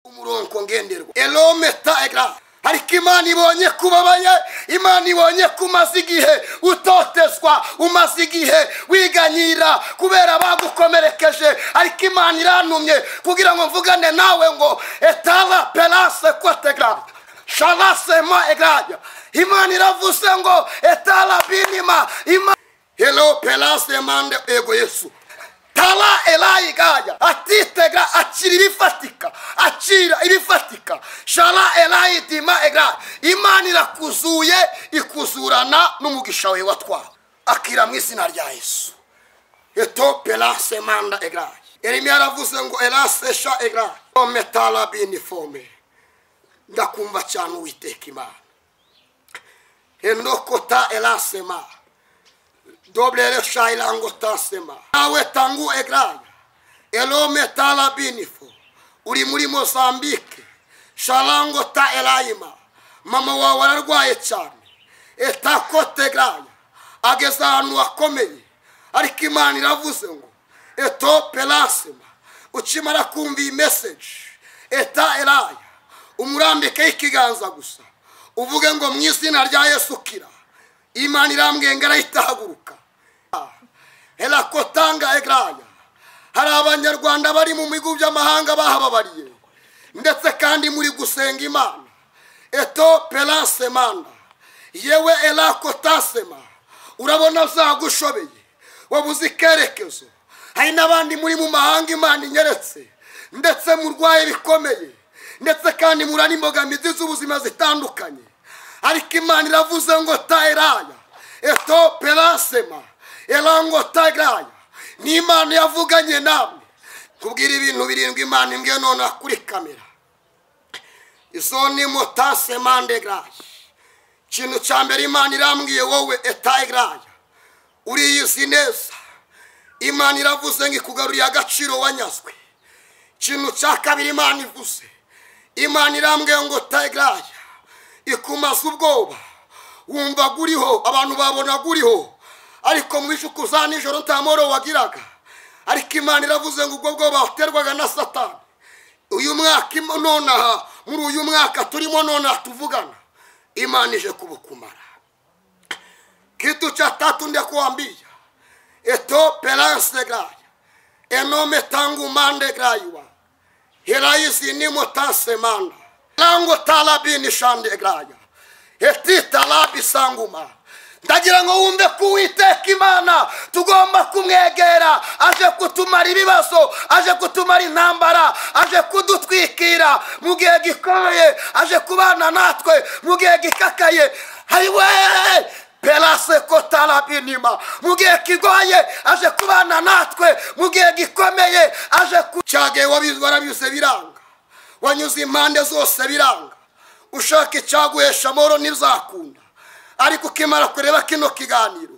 Umurongo ngenderwa elometa egra. Ariko Imana ibonye kubabaye, Imana ibonye kumaze igihe utotezwa, umaze igihe wiganyira kubera bagukomerekeje, ariko Imana irantumye kugira ngo mvugane nawe ngo etala pelase kotegra shalase ma egraja. Imana iravuze ngo etala binima ima hello pelase mande ego Yesu tala elai gaya atitegra akira ibifatika, akira ibifatika shala elai dima egra. Imana irakuzuye ikuzurana n'umugisha we watwawe akira mu izina rya Yesu. Eto pelase manda egra. Yeremiya aravuze ngo elase sha egra ometala binifome. Ndakumva cyane Uwiteka Imana. Endokota elase ma doble shailango tasema nawe tangu egraya elome tala binifo. Uri muri Mozambique shalango ta elaima. Mama wawe ararwaye cyane etakote egraya ageze ahantu hakomeye, ariko Imana iravuze ngo eto pelasema. Ukimara kumva iyi message eta elaya umurambike ikiganza gusa uvuge ngo mu izina rya Yesu kira. Imana irambwiye ngo arahitahaguruka elakotanga egraya. Hari abanyarwanda bari mu bihugu by'amahanga bahababariye ndetse kandi muri gusenga Imana eto pelasemanda yewe elakotasema. Urabona zagushobeye wabuze ikerekezo. Hari n'abandi muri mu mahanga Imana inyeretse ndetse murwaye bikomeye ndetse kandi murana imbogamizi z'ubuzima zitandukanye, ariko Imana iravuze ngo taeraya eto pelasema elango tagraya. Ni Imana yavuganye namwe kubwira ibintu birindwi Imana imbwiye none kuri kamera. Izo ni motasemande graya. Ikintu cya mbere Imana irambwiye wowe etagraya uriyizi neza. Imana iravuze ngo ikugaruriye agaciro wanyazwe. Ikintu cya kabiri Imana ivuze, Imana irambwiye ngo tagraya ikumaze ubwoba, wumva guriho abantu babona guriho, ariko mu bicuku za nijoro nta mahoro wagiraga. Ariko Imana iravuze ngo ubwo bwoba waterwaga na Satani uyu mwaka nonaha, muri uyu mwaka turimo nonaha tuvugana, Imana ije kubukumara. Kitu cha tatu ndakuambia eto pelance graya enome tangu mande graywa heraisi nimo tasemanda lango talabini shande graya eti talabi sanguma. Ndagira ngo wumve ko Uwiteka Imana tugomba kumwegera, aje kutumara ibibazo, aje kutumara intambara, aje kudutwikira mu gihe gikomeye, aje kubana natwe mu gihe gikakaye. Hayiwe pelase kotalabinima mu gihe kigoye aje kubana natwe mu gihe gikomeye, aje kucyage warabyuse biranga, wanyuze impande zose biranga, ushaka icyaguhesha amahoro ntibizakunda. Ariko ukimara kureba kino kiganiro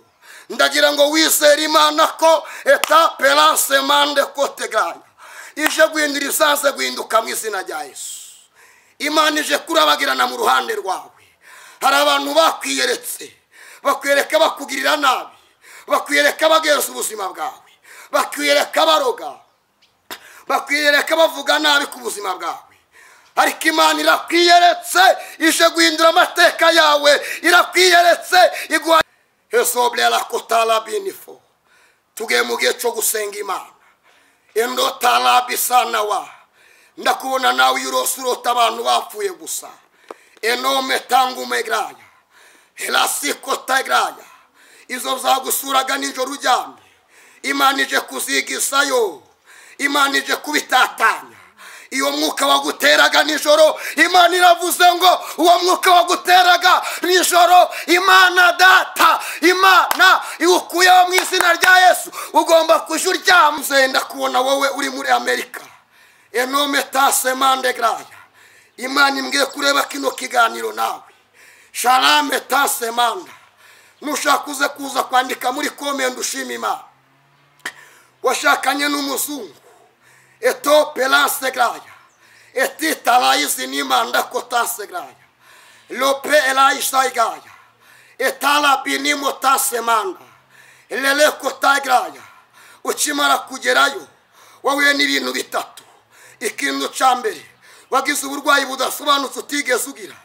ndagira ngo wizere Imana ko eta pelase mande kote graya ije guhindura isanze guhinduka mu izina rya Yesu. Imana ije kurabagirana mu ruhande rwawe. Hari abantu bakwiyeretse, bakwiyereka bakugirira nabi, bakwiyereka bageza ubuzima bwawe, bakwiyereka baroga, bakwiyereka bavuga nabi ku buzima bwawe. Ariko Imana irakwiyeretse ije guhindura amateka yawe, irakwiyeretse iguha esoble la kotala binifo. Tugiye mu gihe cyo gusenga Imana. Endotala bisana wa ndakubona nawe urose urota abantu bapfuye gusa. Enome tangu megraya elasiko tagraya izo zagusuraga nijoro uryamye, Imana ije kuzigisayo, Imana ije kubitatanya. Iyo mwuka waguteraga nijoro, Imana iravuze ngo uwo mwuka waguteraga nijoro, Imana data, Imana iwukuyeho mu izina rya Yesu. Ugomba kuja uryama. Ndakubona wowe uri muri Amerika enome tasemande graya. Imana imbwiye kureba kino kiganiro nawe shalame tasemanda. Nushaka uze kuza kwandika muri comment ushima Imana. Washakanye n'umuzungu eto pelase graya eti talaisi nimanda kotase graya lope elaisa graya etala binimo tasemanda lele kota graya. Ukimara kugerayo wahuye n'ibintu bitatu. Ikintu cya mbere Wagize uburwayi budasobanutse utigeze ugira.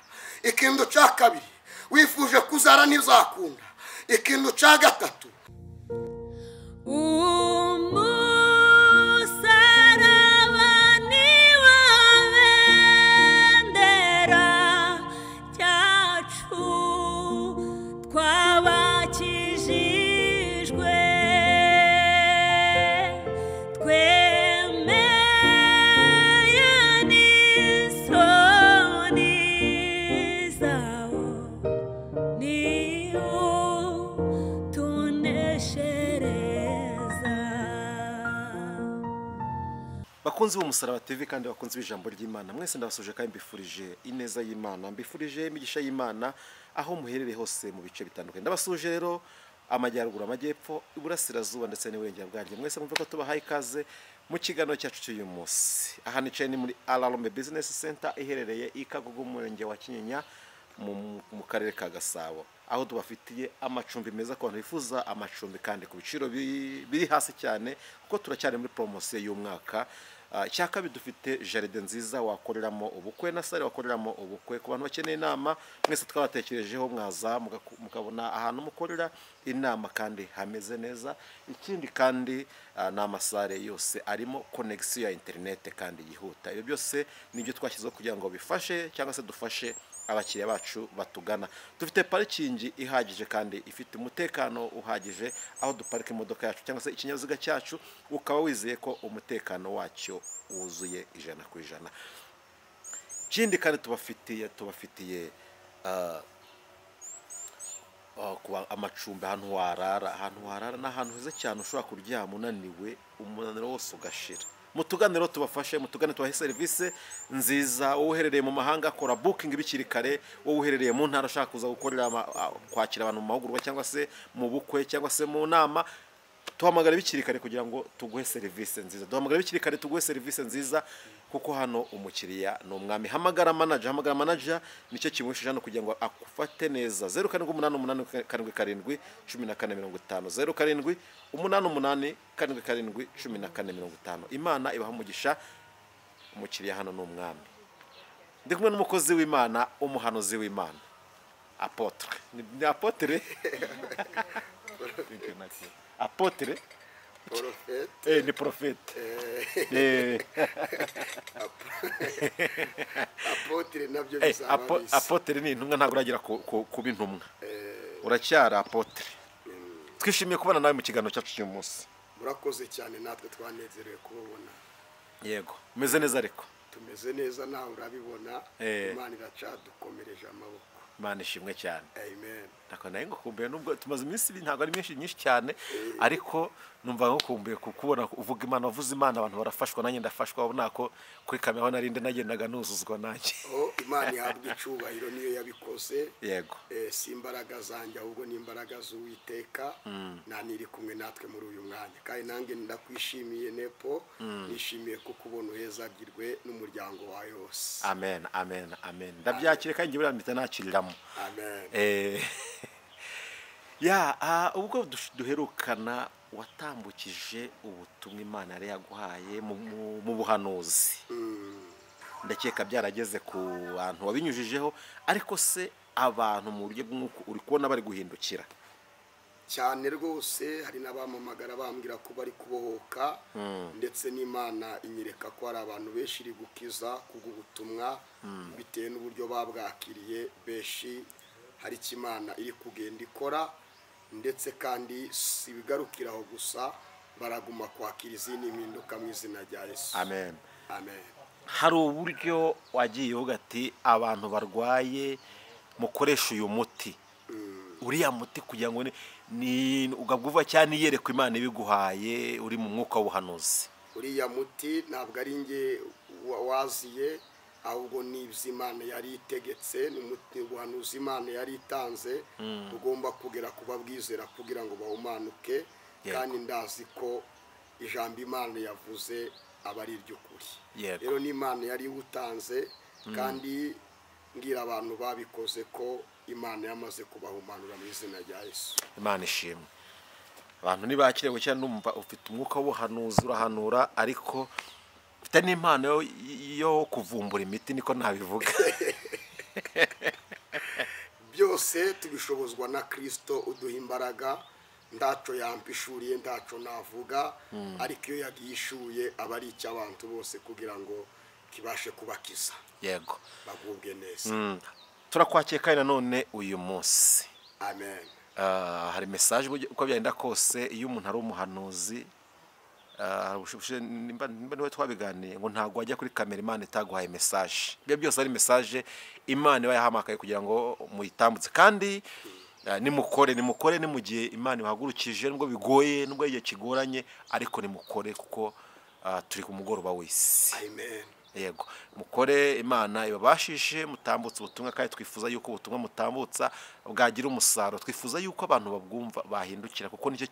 Ikintu cya kabiri, wifuje kuzara ntibizakunda. Ikintu cya gatatu, umusaraba ni wo bendera ryacu twabakijijwe, twemeye n'isoni zawo, niwo tuneshereza. Bakunzi b'Umusaraba TV kandi bakunzi b'ijambo ry'Imana, mwese ndabasuje kandi mbifurije ineza y'Imana, mbifurije imigisha y'Imana aho muherereye hose mu bice bitandukanye. Ndabasuje rero amajyaruguru, amajyepfo, iburasirazuba ndetse n'iburengera bwanjye. Mwese mwumve ko tubahaye ikaze mu kiganiro cyacu cy'uyu munsi. Aha nicaye ni muri Alarome Business Center iherereye i Kagugu mu murenge wa Kinyinya mu karere ka Gasabo, aho tubafitiye amacumbi meza ku bantu bifuza amacumbi kandi ku biciro biri hasi cyane, kuko turacyari muri poromosiyo y'umwaka. Icya kabiri, dufite jardin nziza wakoreramo ubukwe na salle wakoreramo ubukwe. Ku bantu bakeneye inama mwese twabatekerejeho, mwaza mukabona ahantu mukorera inama kandi hameze neza. Ikindi kandi ni amasalle yose arimo connexion ya interinete kandi yihuta. Ibyo byose nibyo twashyizeho kugira ngo bifashe cyangwa se dufashe abakiriya bacu batugana. Dufite parikingi ihagije kandi ifite umutekano uhagije, aho duparika imodoka yacu cyangwa se ikinyabiziga cyacu ukaba wizeye ko umutekano wacyo wuzuye 100%. Ikindi kandi tubafitiye kuba amacumbi, ahantu warara. Ahantu warara ni ahantu heza cyane ushobora kuryama unaniwe, umunaniro wose ugashira. Mutugane rero tubafashe, mutugane tubahe serivisi nziza. Wowe uherereye mu mahanga, kora booking bikiri kare. Wowe uherereye mu ntara ushaka kuza gukorera kwakira abantu mu mahugurwa cyangwa se mu bukwe cyangwa se mu nama, tuhamagare bikiri kare kugira ngo tuguhe serivisi nziza. Duhamagare bikiri kare tuguhe serivisi nziza, kuko hano umukiriya ni umwami. Hamagara manager, hamagara manager, nicyo kimwishije hano kugira ngo akufate neza. 0788771450, 0788771450. Imana ibaha umugisha. Umukiriya hano ni umwami. Ndi kumwe n'umukozi w'Imana, umuhanuzi w'Imana, apôtre. Ni apôtre, apôtre. Porofete. Ni prophète. Apôtre nabyo bizaba bisa. Apôtre ni intumwa, ntabwo uragera kuba intumwa, uracyari apôtre. Twishimiye kubana nawe mu kiganiro cyacu cy'uyu munsi. Murakoze cyane, natwe twanezerewe kubabona. Yego, umeze neza ariko? Tumeze neza, nawe urabibona. Imana iracadukomereje amaboko. Imana ishimwe cyane. Amen. Ntabwo nawe ngukumbuye, nubwo tumaze iminsi ibiri, ntabwo ari myinshi myinshi cyane, ariko numva ngukumbuye kukubona uvuga Imana. Wavuze Imana abantu barafashwa, nanjye ndafashwa. Ubona ko kuri kamera aho narinde nagendaga nuzuzwa nanjye. Oh, Imana ihabwa icubahiro, niyo yabikoze. Si imbaraga zanjye, ahubwo ni imbaraga z'Uwiteka nta niri kumwe natwe muri uyu mwanya. Kandi nanjye ndakwishimiye Nepo, nishimiye kukubona, uhezagirwe n'umuryango wawe wose. Amen, amen, amen. Ndabyakire kandi njye buriya mpita nakiriramo. Amen. Ya ubwo duherukana watambukije ubutumwa Imana yari yaguhaye mu buhanuzi, ndakeka byarageze ku bantu wabinyujijeho. Ariko se abantu mu buryo bw'umwuka uri kubona bari guhindukira? Cyane rwose, hari n'abamamagara bambwira ko bari kubohoka, ndetse n'Imana inyereka ko hari abantu benshi iri gukiza kubw'ubutumwa bitewe n'uburyo babwakiriye. Benshi hari icyo Imana iri kugenda ikora, ndetse kandi si ibigarukira aho gusa, baraguma kwakira izindi mpinduka mu izina rya Yesu. Amen. Amen. Hari uburyo wagiye uvuga ati abantu barwaye mukoresha uyu muti, uriya muti, kugira ngo ni ugabwa cyane iyerekwa Imana ibiguhaye uri mu mwuka w'ubuhanuzi. Uriya muti ntabwo ari njye waziye, ahubwo ni ibyo Imana yari itegetse, ni umuti ubuhanuzi Imana yari itanze ugomba kugera ku babwizera kugira ngo bawumanuke. Kandi ndazi ko ijambo Imana yavuze aba ari iry'ukuri. Rero ni Imana yari iwutanze, kandi mbwira abantu babikoze ko Imana yamaze kubahumanura mu izina rya Yesu. Imana ishimwe. Abantu ntibakire gukira, numva ufite umwuka w'ubuhanuzi, urahanura, ariko Ufite n'impano yo kuvumbura imiti, niko nabivuga. Byose tubishobozwa na Kristo uduha imbaraga. Ndaco yampishuriye, ndaco navuga, ariko iyo yagishuye aba ari icy'abantu bose kugira ngo kibashe kubakiza. Yego, bagubwe neza. Turakwakira kandi nanone uyu munsi. Amen. Hari message uko byagenda kose iyo umuntu ari umuhanuzi, nimba niwe twabiganiye ngo ntago wajya kuri kamera Imana itaguhaye message. Ibyo byose ari message Imana iba yahamakaye kugira ngo muyitambutse, kandi nimukore ni mu gihe Imana ibahagurukije, nubwo bigoye, nubwo igihe kigoranye, ariko nimukore kuko turi ku mugoroba w'isi. Amen. Yego, mukore, Imana ibabashishe mutambutse ubutumwa, kandi twifuza yuko ubutumwa mutambutsa bwagira umusaruro. Twifuza yuko abantu babwumva bahindukira, kuko nicyo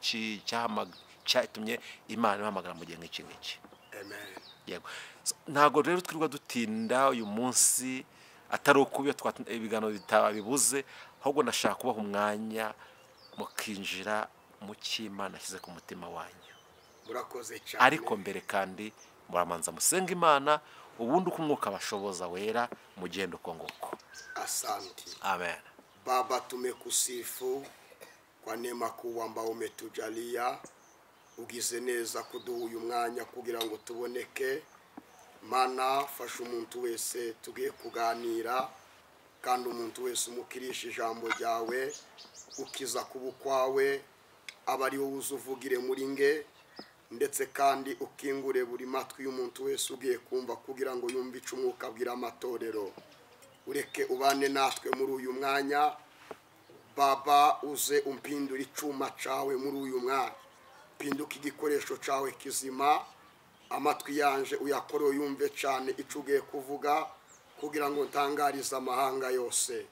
cyatumye Imana ibahamagara mu gihe nk'iki ngiki. Amen. Yego, ntago rero twirirwa dutinda uyu munsi, atari uko ibiganiro bitabibuze, ahubwo ndashaka kubaha umwanya mukinjira mu cy'Imana ashyize ku mutima wanyu. Murakoze cyane. Ariko mbere kandi muramanza musenga Imana, ubundi uko umwuka bashoboza wera mugende uko nguko. Asante. Amen. Baba, tumekusifu kwa neema kuu ambayo umetujalia. Ugize neza kuduha uyu mwanya kugira ngo tuboneke. Mana, fasha umuntu wese tugiye kuganira, kandi umuntu wese umukirisha ijambo ryawe, ukiza kuba ukwawe, aba ari wowe uzuvugire muri nge, ndetse kandi ukingure buri matwi y'umuntu wese ugiye kumva kugira ngo yumve ico umwuka abwira amatorero. Ureke ubane natwe muri uyu mwanya Baba, uze umpindure icuma cawe muri uyu mwanya, pinduka igikoresho cawe kizima, amatwi yanje uyakore yumve cyane ico ugiye kuvuga, kugira ngo ntangarize amahanga yose.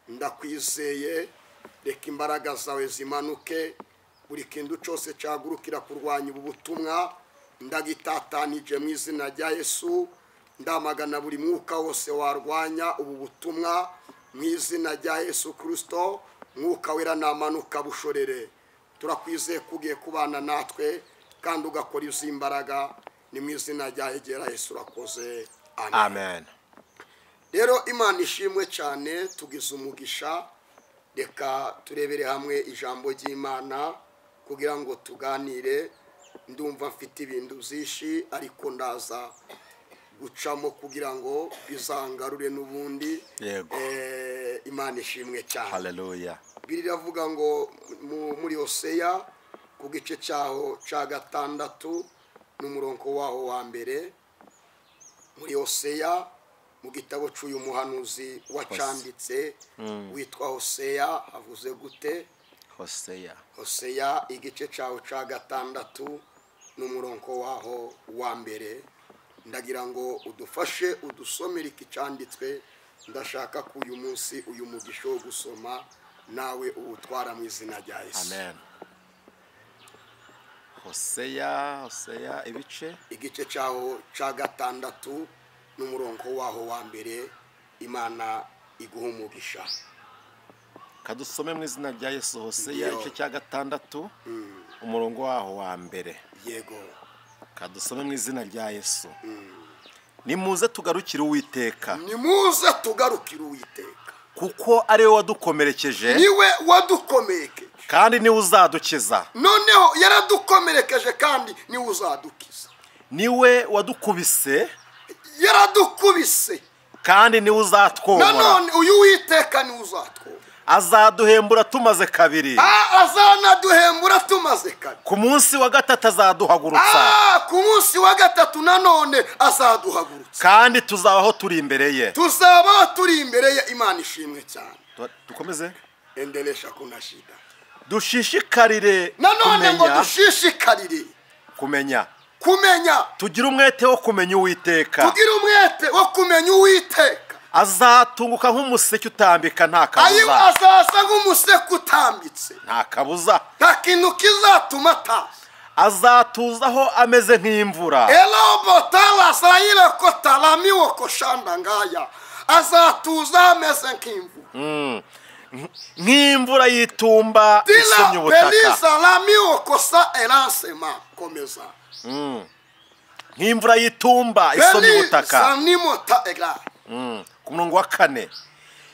Ndakwizeye, reka imbaraga zawe zimanuke, buri kintu cyose cyagurukira kurwanya ubu butumwa ndagitatanije mu izina rya Yesu. Ndamagana buri mwuka wose warwanya ubu butumwa mu izina rya Yesu Kristo. Mwuka wera namanuka bushorere. Turakwizeye kugiye kubana natwe kandi ugakora izi imbaraga, ni mu izina rya Yesu urakoze. Amen. Amen. Rero Imana ishimwe cyane, tugize umugisha. Reka turebere hamwe ijambo ry'Imana kugira ngo tuganire. Ndumva mfite ibintu byinshi, ariko ndaza gucamo kugira ngo bizangarure n'ubundi. Yego. Imana ishimwe cyane. Haleluya. Biravuga ngo muri Hoseya ku gice cyaho cya 6 n'umurongo waho wa mbere, muri Hoseya mu gitabo cy'uyu muhanuzi wacanditse witwa Hoseya, avuze gute? Hoseya. Hoseya igice cyaho cya 6 n'umurongo waho wa mbere. Ndagira ngo udufashe udusomere iki cyanditswe. Ndashaka ko uyu munsi uyu mugisho wo gusoma nawe uwutwara mu izina rya Yesu. Amen. Hoseya ibice igice cyaho cya 6 n'umurongo waho wa mbere. Imana iguha umugisha. Kadusome mu izina rya Yesu. Hoseya igice cya 6 umurongo waho wa mbere. Yego. Kadusome mu izina rya Yesu. Nimuze tugarukire Uwiteka. Nimuze tugarukire Uwiteka, kuko ari we wadukomerekeje. Niwe wadukomerekeje, kandi niwe uzadukiza. Noneho yaradukomerekeje kandi niwe uzadukiza. Niwe wadukubise, yaradukubise, kandi niwe uzatwomora. Nanone uyu Uwiteka niwe uzatwomora. Azaduhembura tumaze kabiri. Azanaduhembura tumaze kabiri. Ku munsi wa 3 azaduhagurutsa. Ku munsi wa 3 nanone azaduhagurutsa, kandi tuzabaho turi imbere ye. Tuzabaho turi imbere ye. Imana ishimwe cyane. Dukomeze. Endelesha kuna shida. Dushishikarire nanone ngo dushishikarire kumenya. Kumenya. Tugire umwete wo kumenya Uwiteka. Tugire umwete wo kumenya Uwiteka. Azatunguka nk'umuseke utambika nta kabuza. Azaza nk'umuseke utambitse nta kabuza. Nta kintu kizatuma ataza. Azatuzaho ameze nk'imvura. Azatuza ameze nk'imvura. Nk'imvura y'itumba isomye ubutaka. Komeza. Nk'imvura y'itumba isomye ubutaka. Sanimota egla. Ku murongo wa 4,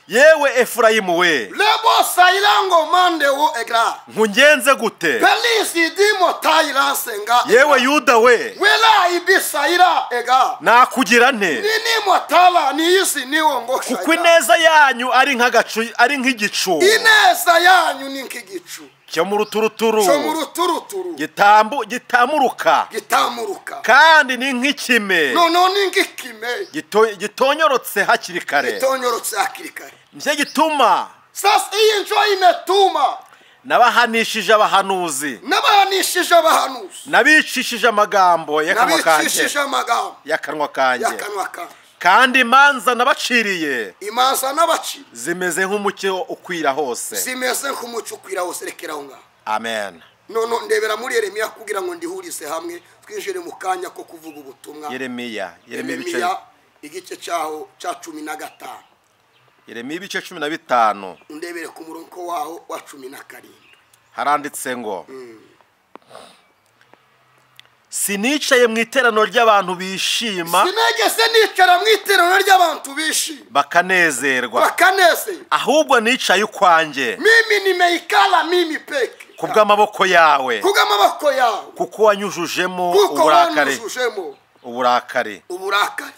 yewe Efurayimu we, lebo sayilango mande wo egla, nkungenze gute? Pelisi dimo tayilansenga. Yewe Yuda we, wela ibisayira ega, nakugira nte? Ninimo tala ni isi niwo ngo kuko ineza yanyu ari nk'agacu, ari nk'igicu. Ineza yanyu ni nk'igicu cyo mu ruturuturu, cyo mu ruturuturu, gitamuruka, gitamuruka, kandi ni nk'ikime, noneho ni nk'ikime gitonyorotse hakiri kare, gitonyorotse hakiri kare. Nicyo gituma sasa iyi njo imetuma nabahanishije abahanuzi, nabahanishije abahanuzi, nabicishije amagambo y'akanwa kanjye, nabicishije amagambo y'akanwa kanjye, y'akanwa kanjye, kandi imanza nabaciriye, imanza nabaciriye zimeze nk'umucyo ukwira hose, zimeze nk'umucyo ukwira hose. Rekeraho ngaho. Amen. None ndebera muri Yeremiya kugira ngo ndihurize hamwe, twinjire mu kanya ko kuvuga ubutumwa. Yeremiya igice cyaho cya 15. Yeremiya ibice 15. Ndebere ku murongo waho wa 17. Haranditse ngo sinicaye mu iteraniro ry'abantu bishima, sinigeze nicara mu iteraniro ry'abantu bishima bakanezerwa, bakanezerwa, ahubwo nicaye ukwanjye, mimi nimeikala mimi peke, kubw'amaboko yawe, kubw'amaboko yawe, kuko wanyujujemo uburakari, uburakari, uburakari.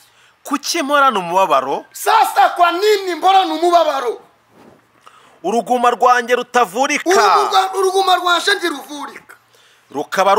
Kuki mporana umubabaro? Sasa kwa nini mporana umubabaro? Uruguma rwanjye rutavurika, uruguma rwanje ntiruvurika, rukaba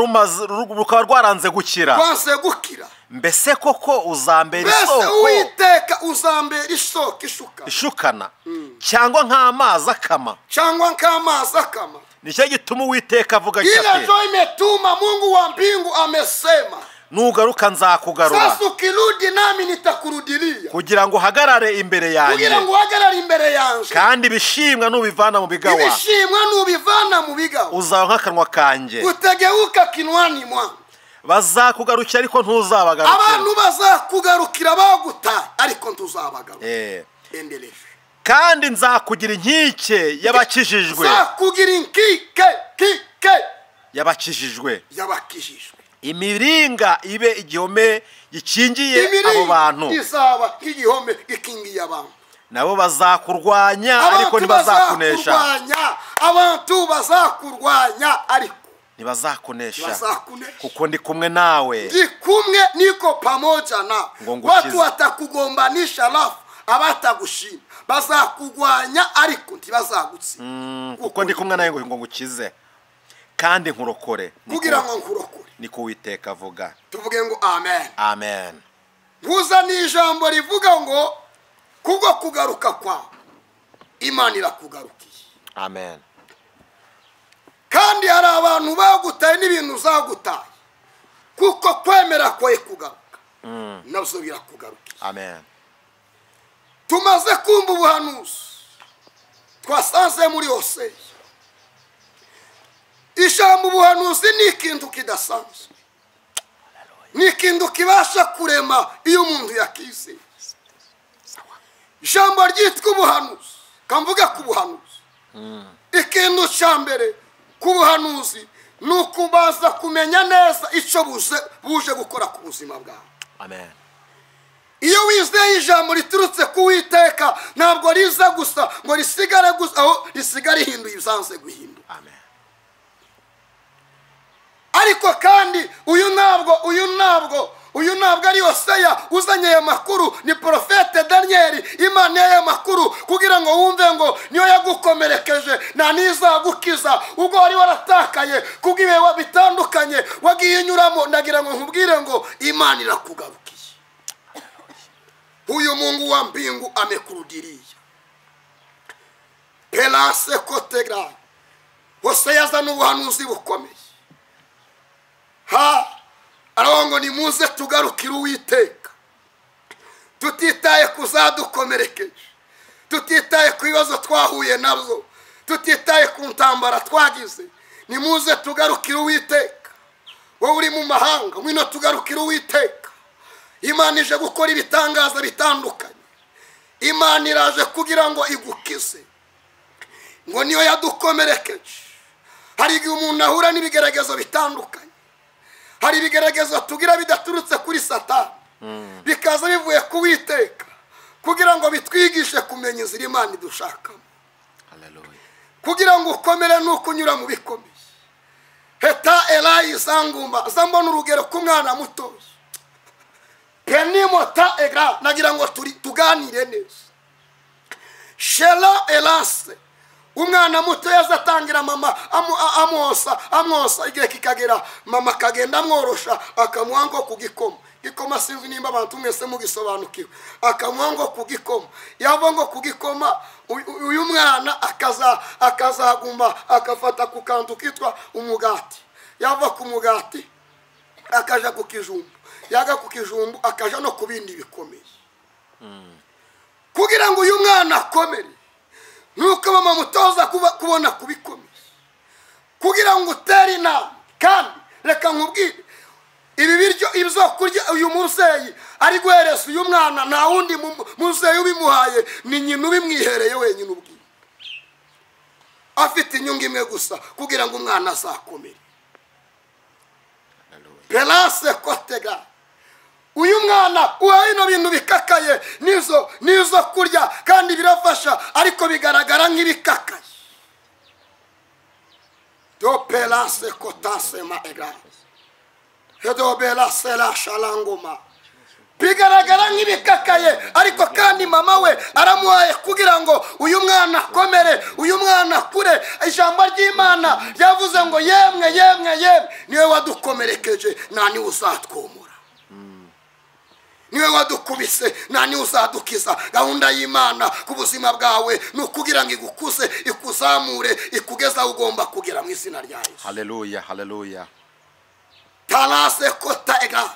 rwaranze gukira, rwanze gukira. Mbese koko uzambera isoko, mbese Uwiteka uzambera isoko ishukana, cyangwa nk'amazi akama, cyangwa nk'amazi akama. Nicyo gituma Uwiteka avuga ati, ile njo imetuma Mungu wa mbingu amesema, nugaruka nzakugarura, sasa ukirudi nami nitakurudilia, kugira ngo uhagarare imbere yanjye, kugira ngo uhagarare imbere yanjye, kandi ibishimwa nubivana mu bigawa, ibishimwa nubivana mu bigawa, uzaba nk'akanwa kanjye, utegeuka kinwani mwangu. Bazakugarukira ariko ntuzabagarukira, abantu bazakugarukira bagutaye ariko ntuzabagarukira. Endeleje. Kandi nzakugira inkike y'abakijijwe, nzakugira inkike kike y'abakijijwe, y'abakijijwe, imiringa ibe igihome gikingiye abo bantu, izaba nk'igihome gikingiye abantu, nabo bazakurwanya ariko ntibazakunesha, abantu bazakurwanya ariko ntibazakunesha, kuko ndi kumwe nawe, ndi kumwe, niko pamoja na watu watakugombanisha, alafu abatagushima bazakugwanya ariko ntibazagutsinda, kuko ndi kumwe nawe ngo ngukize kandi nkurokore, kugira ngo nkurokore, niko Uwiteka avuga. Tuvuge ngo amen. Amen. Nkuza ni ijambo rivuga ngo kubwo kugaruka kwawe Imana irakugarukiye. Amen. Kandi hari abantu bagutaye n'ibintu uzagutaye, kuko kwemera kwawe kugaruka nabyo birakugarukiye. Amen. Tumaze kumva ubuhanuzi twasanze muri Hoseya. Ijambo ubuhanuzi ni ikintu kidasanzwe, ni ikintu kibasha kurema iyo umuntu yakizeye. Ijambo ryitwa ubuhanuzi, kamvuga ku buhanuzi, ikintu cya mbere ku buhanuzi ni ukubanza kumenya neza icyo buje gukora ku buzima bwawe. Amen. Iyo wizeye ijambo riturutse ku Uwiteka, ntabwo riza gusa ngo risigare gusa, aho risigare rihinduye ibyanze guhinduka. Amen. Ariko kandi uyu ntabwo ari Hoseya uzanye aya makuru, ni profete Daniel. Imana y'aya makuru kugira ngo wumve ngo niyo yagukomerekeje nta nizagukiza ubwo wari waratakaye kubw'ibihe bitandukanye wagiye unyuramo. Ndagira ngo nkubwire ngo Imana irakugarukiye. Huyu Mungu wa mbingu amekurudilia. Pelase kotegra. Hoseya azana ubuhanuzi bukomeye. Ha, aravuga ngo nimuze tugarukire Uwiteka, tutitaye kuzadukomerekeje, tutitaye ku bibazo twahuye nabyo, tutitaye ku ntambara twagize. Nimuze tugarukire Uwiteka. Wowe uri mu mahanga, ngwino tugarukire Uwiteka. Imana ije gukora ibitangaza bitandukanye. Imana iraje kugira ngo igukize, ngo niyo yadukomerekeje. Hari igihe umuntu ahura n'ibigeragezo bitandukanye, Hari ibigeragezo tugira bidaturutse kuri Satani, bikaza bivuye ku Uwiteka kugira ngo bitwigishe kumenya inzira Imana idushakamo. Haleluya. Kugira ngo ukomere nuko unyura mu bikomeye. Heta Elayi sanguma zambona urugero ku mwana muto. Penimota egra nagira ngo tuganire neza. Shela Elase umwana muto yazatangira mama amwosa igihe kikagera mama kagenda amworosha akamuha ngo kugikoma. Gikoma sinzi nimba abantu mwese mugisobanukiwe. Akamuha ngo kugikoma. Yava ngo kugikoma uyu mwana akazaguma akafata ku kantu kitwa umugati. Yava ku mugati akaja ku kijumbu. Yaga ku kijumbu akaja no kubindi bikomeye. Kugira ngo uyu mwana akomere nuko mama mutoza kubona kubikomeye. Kugira ngo utere inama kandi reka nkubwire ibi biryo ibyo kurya uyu mubyeyi ari guhereza uyu mwana nta wundi mubyeyi ubimuhaye, ni nyina ubimwihereye wenyine ubwiye. Afite inyungu imwe gusa kugira ngo umwana azakomere. Pelase kotega uyu mwana uhaye ino bintu bikakaye nizo kurya kandi birafasha ariko bigaragara nk'ibikakaye. Do pelase kotase ma egra. Hedobela sela shalangoma. Bigaragara nk'ibikakaye ariko kandi mama we aramuhaye kugira ngo uyu mwana akomere, uyu mwana akure. Ijambo ry'Imana ryavuze ngo yemwe yemwe yemwe niwe wadukomerekeje nani uzatwomora. Niwe wadukubise nani uzadukiza. Gahunda y'Imana ku buzima bwawe ni ukugira ngo igukuse, ikuzamure, ikugeza aho ugomba kugera mu izina rya Yesu. Haleluya, haleluya. Talase kota ega.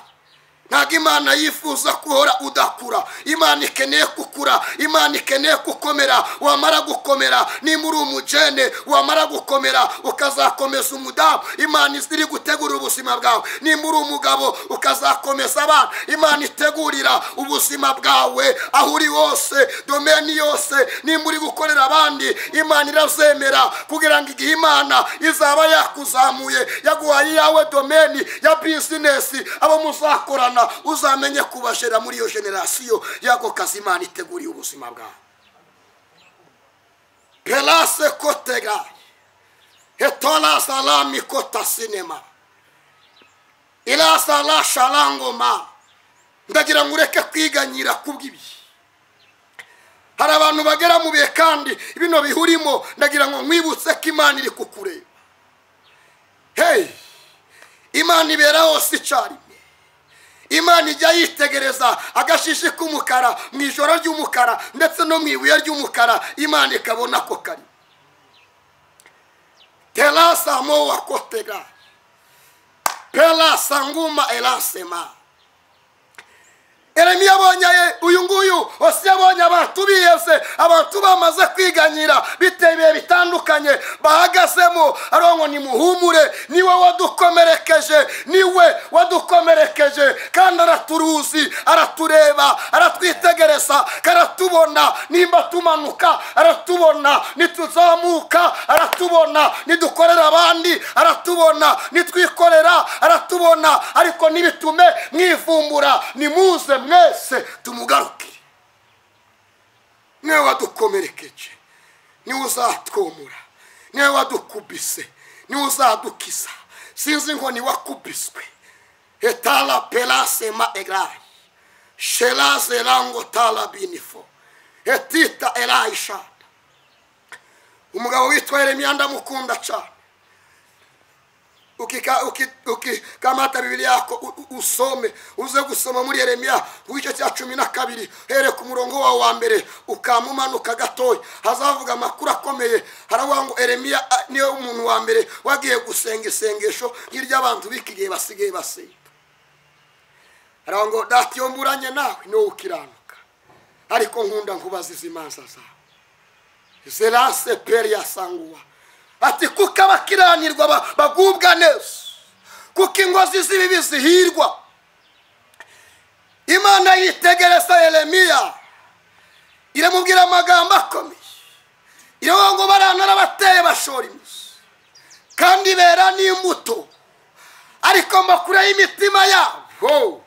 Ntabwo Imana yifuza kuhora udakura. Imana ikeneye kukura, Imana ikeneye gukomera. Wamara gukomera nimba uri umujene, wamara gukomera ukazakomeza umudamu, Imana iri gutegura ubuzima bwawe. Nimba uri umugabo ukazakomeza abana, Imana itegurira ubuzima bwawe aho uri hose, domeni yose. Nimba uri gukorera abandi, Imana irazemera kugira ngo igihe Imana izaba yakuzamuye yaguhaye iyawe domeni ya bizinesi, abo muzakorana uzamenye kubashera muri iyo generasiyo yako kazi Imana iteguriye ubuzima bwawe. Pelase kotega hetola salami kota sinema ila sala shalangoma. Ndagira ngo ureke kwiganyira kubw'ibi. Hari abantu bagera mu bihe kandi bino bihurimo, ndagira ngo nkwibutse ko Imana iri kukureba. Hey, Imana ibera hose icyarimwe. Imana ijya yitegereza agashishi k'umukara mu ijoro ry'umukara ndetse no mu ibuye ry'umukara, Imana ikabona ko kari. Telasa mowa kotega pelasa nguma elasema. Yeremiya abonye uyu nguyu Hosiya yabonye abantu bihese, abantu bamaze kwiganyira biteye ibihe bitandukanye bahagazemo, arongo ni muhumure, niwe wadukomerekeje, niwe wadukomerekeje kandi araturuzi, aratureba, aratwitegereza, karatubona nimba tumanuka, aratubona nituzamuka, aratubona nidukorera abandi, aratubona nitwikorera, aratubona. Ariko nibitume mwivumbura, nimuze mwese tumugaruke. Niwe wadukomerekeje, niwe uzatwomora, niwe wadukubise, niwe uzadukiza. Sinzi ngo ni wakubiswe. Etala pelase ma egrai shelaze lango tala binifo etita elaisha. Umugabo witwa Yeremiya ndamukunda cyane. Ukikamata Biblia yako usome, uze gusoma muri Yeremiya igice cya 12 here ku murongo wawe wa mbere ukamumanuka gatoya, hazavuga amakuru akomeye. Haravuga ngo Yeremiya niwe umuntu wa mbere wagiye gusenga isengesho nk'iry'abantu b'iki gihe basigaye basenga. Haravuga ngo data iyo mburanye nawe niwe ukiranuka, ariko nkunda nkubaza izi manza zawe. Zelase peria sanguwa. Ati kuko abakiranirwa bagubwa neza, kuko ingozi z'ibibi zihirwa. Imana yitegereza Yeremiya iramubwira amagambo akomeye, iravuga ngo barana n'abateye bashora imizi kandi bera n'imbuto, Ariko mbakure y'imitima yabo.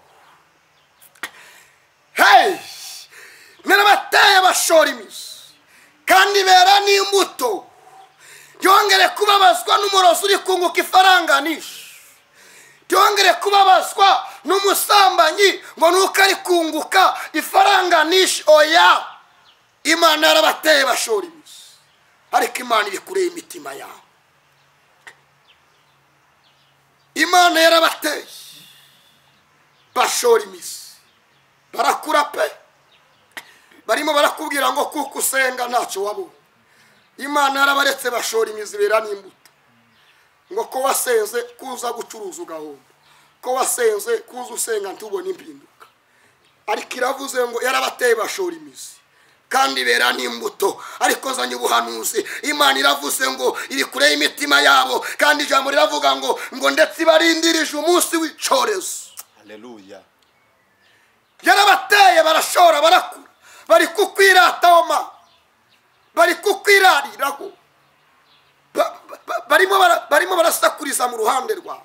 Hey! Narabateye bashora imizi kandi bera n'imbuto. Yongere kubabazwa n'umurozi uri kunguka ifaranga nishi. Yongere kubabazwa n'umusambanyi ngo nuko ari kunguka ifaranga nishi. Oya, Imana yarabateye bashora imizi, ariko Imana iri kure y'imitima yabo. Imana yarabateye bashora imizi, barakura pe. Barimo barakubwira ngo kuko usenga ntacyo wabonye. Imana yarabaretse bashora imizi bera n'imbuto. Ngo ko wasenze kuza gucuruza ugahomba, ko wasenze kuza usenga ntubone impinduka. Ariko iravuze ngo yarabateye bashora imizi kandi bera n'imbuto. Ariko zanye ubuhanuzi, Imana iravuze ngo iri kure y'imitima yabo, kandi ijambo riravuga ngo ndetse ibarindirije umunsi w'icyorezo. Haleluya. Yarabateye barashora barakura, bari kukwirataho ma, bari kukwirariraho, barimo barasakuriza mu ruhande rwawe,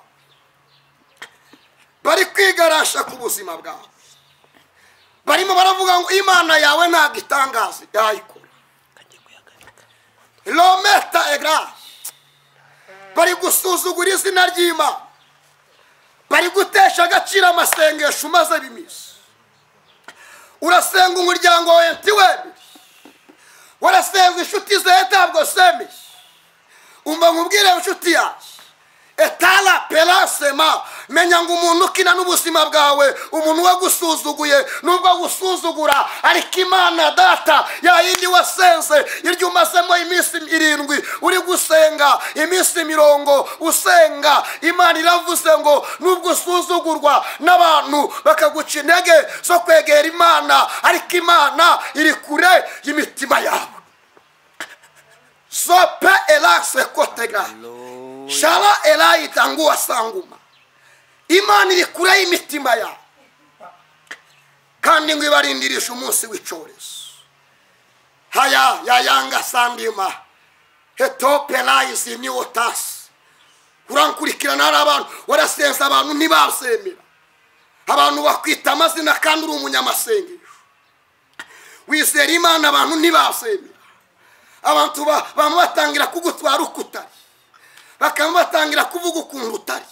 bari kwigarasha ku buzima bwawe, barimo baravuga ngo Imana yawe ntabwo itangaza yayikora. Lometa egra, bari gusuzugura izina ry'Imana, bari gutesha agaciro amasengesho umaze bimisi. Urasenga umuryango wawe ntiwemere, warasenga inshuti zawe ntabwo zemeye. Umva nkubwire inshuti yanjye, etala pelasema, menya ngo umuntu ukina n'ubuzima bwawe, umuntu wagusuzuguye nubwo agusuzugura, ariko Imana data ya yindi wasenze, iryo umazemo iminsi 7 uri gusenga, iminsi 40 usenga, Imana iravuze ngo nubwo usuzugurwa n'abantu bakaguca intege zo kwegera Imana, ariko Imana iri kure y'imitima yabo. Sope elase kotega shala elayi tanguwa sanguma. Imana iri kure y'imitima yabo, kandi ngo ibarindirishe umunsi w'icyorezo. Haya yayanga sandima heto pelayizi niwotasi. Urankurikirana, hari abantu warasenze abantu ntibasemera, abantu bakwita amazina kandi uri umunyamasengesho. Wizera Imana abantu ntibasemera, abantu bamwe batangira kugutwara uko utari, bakaba batangira kuvuga ukuntu utari,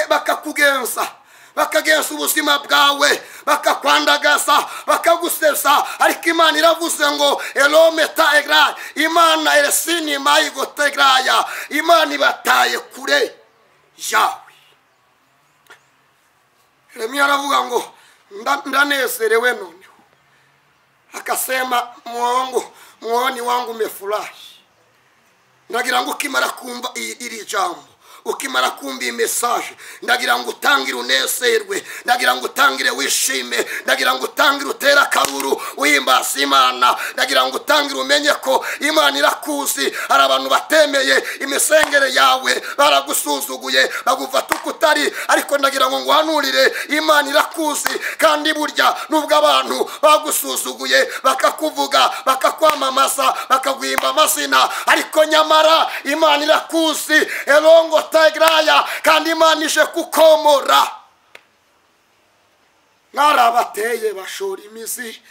bakakugenza, bakagenza ubuzima bwawe, bakakwandagaza, bakagusesa. Ariko Imana iravuze ngo elometa egra, Imana eresini mayigotegraya, Imana ibataye kure yawe. Yeremiya aravuga ngo ndanezerewe noneho, akasema moyoni wangu umefurahi. Ndagira ngo ukimara kumva iri jambo, ukimara kumva iyi message, ndagira ngo utangire unezerwe, ndagira ngo utangire wishime, ndagira ngo utangire utere akaruru uhimbaza Imana, ndagira ngo utangire umenye ko Imana irakuzi. Hari abantu batemeye imisengere yawe, baragusuzuguye, bagufata uko utari, ariko ndagira ngo nguhanurire, Imana irakuzi. Kandi burya nubwo abantu bagusuzuguye, bakakuvuga, bakakwamamaza, bakaguhimba amazina, ariko nyamara Imana irakuzi. Elongo Tagraya, kandi Imana ije kukomora. Narabateye bashora imizi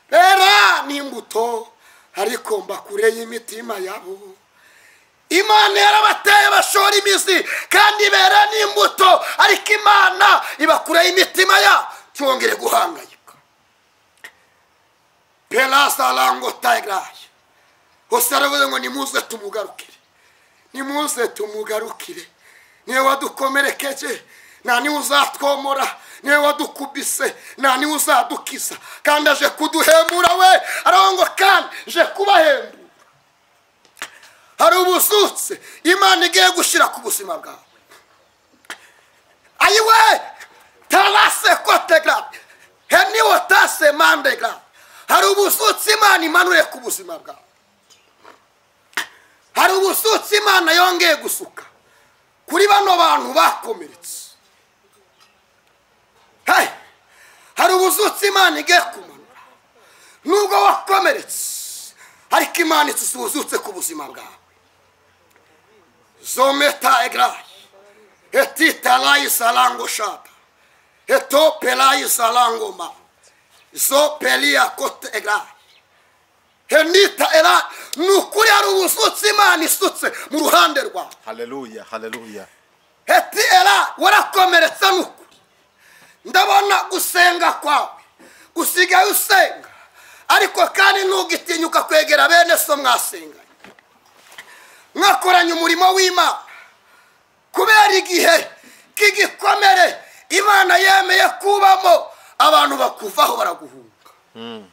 bera n'imbuto, ariko mbakure y'imitima yabo. Imana yarabateye bashora imizi kandi bera n'imbuto, ariko Imana ibakure y'imitima ya cyongere guhangayika. Pelasa lango tagraya. Hose aravuze ngo nimuze tumugarukire, nimuze tumugarukire. Niwe wadukomerekeje, nta niwe uzatwomora, niwe wadukubise, nta niwe uzadukiza, kandi aje kuduhemura we. Aravuga ngo kandi je kubahembura. Hari ubusutse Imana igiye gushira ku buzima bwawe. Ayiwe tarase kotegra heniwo tase mandegra. Hari ubusutse Imana imanure ku buzima bwawe. Hari ubusutse Imana yongeye gusuka kuri bano bantu bakomeretse. Hey, hari ubusutse Imana igiye kumanura nubwo wakomeretse, ariko Imana isuzutse ku buzima bwawe. Zometa egra Etitalayi salango shata. Eto pelayi salango ma. Zo pelia kote egra. Henita era nukuri ari ubusutsi Imana isutse mu ruhande rwawe. Haleluya, haleluya. Eti era warakomeretse nukuri. Ndabona gusenga kwawe. Usigaye usenga. Ariko kandi ntugitinyuka kwegera bene so mwasenganye. Mwakoranye umurimo w'Imana. Kubera igihe k'igikomere Imana yemeye kubamo abantu bakuvaho baraguhunga.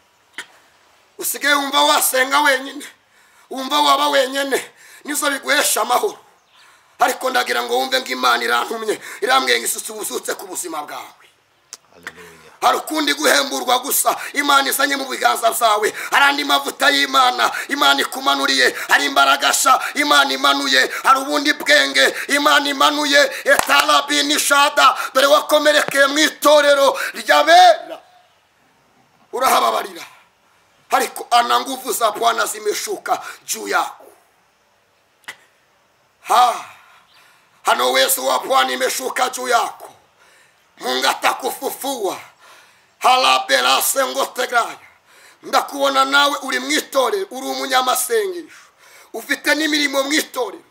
Usigaye wumva wasenga wenyine, wumva waba wenyine, nizo biguhesha amahoro. Ariko ndagira ngo wumve ngo Imana irantumye, irambwiye ngo isutse ubusutse ku buzima bwawe. Haleluya. Hari ukundi guhemburwa gusa Imana izanye mu biganza byawe. Hari andi mavuta y'Imana Imana ikumanuriye, hari imbaraga sha Imana imanuye, hari ubundi bwenge Imana imanuye. Etarabinishada, dore wakomerekeye mu itorero ry'abera, urahababarira, ariko ana nguvu za Bwana zimeshuka juu yako. Hano uwezo wa Bwana imeshuka juu yako. Mungu atakufufua. Halabelase ngotegraya. Ndakuona nawe uri mu itorero, uri umunyamasengesho, ufite n'imirimo mu itorero.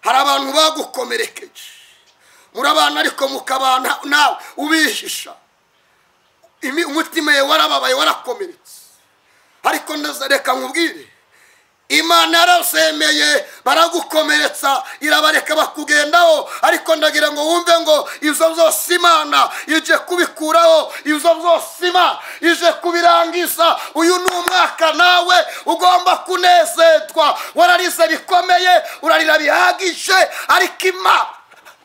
Hari abantu bagukomerekeje, murabana ariko mukabana nawe ubihisha. Umutima ye warababaye, warakomeretse. Ariko reka nkubwire, Imana yarasemeye baragukomeretsa, irabareka bakugendaho. Ariko ndagira ngo wumve ngo izo zose Imana ije kubikuraho, izo zose Imana ije kubirangiza. Uyu ni umwaka nawe ugomba kunezerwa. Wararize bikomeye, urarira bihagije, ariko Imana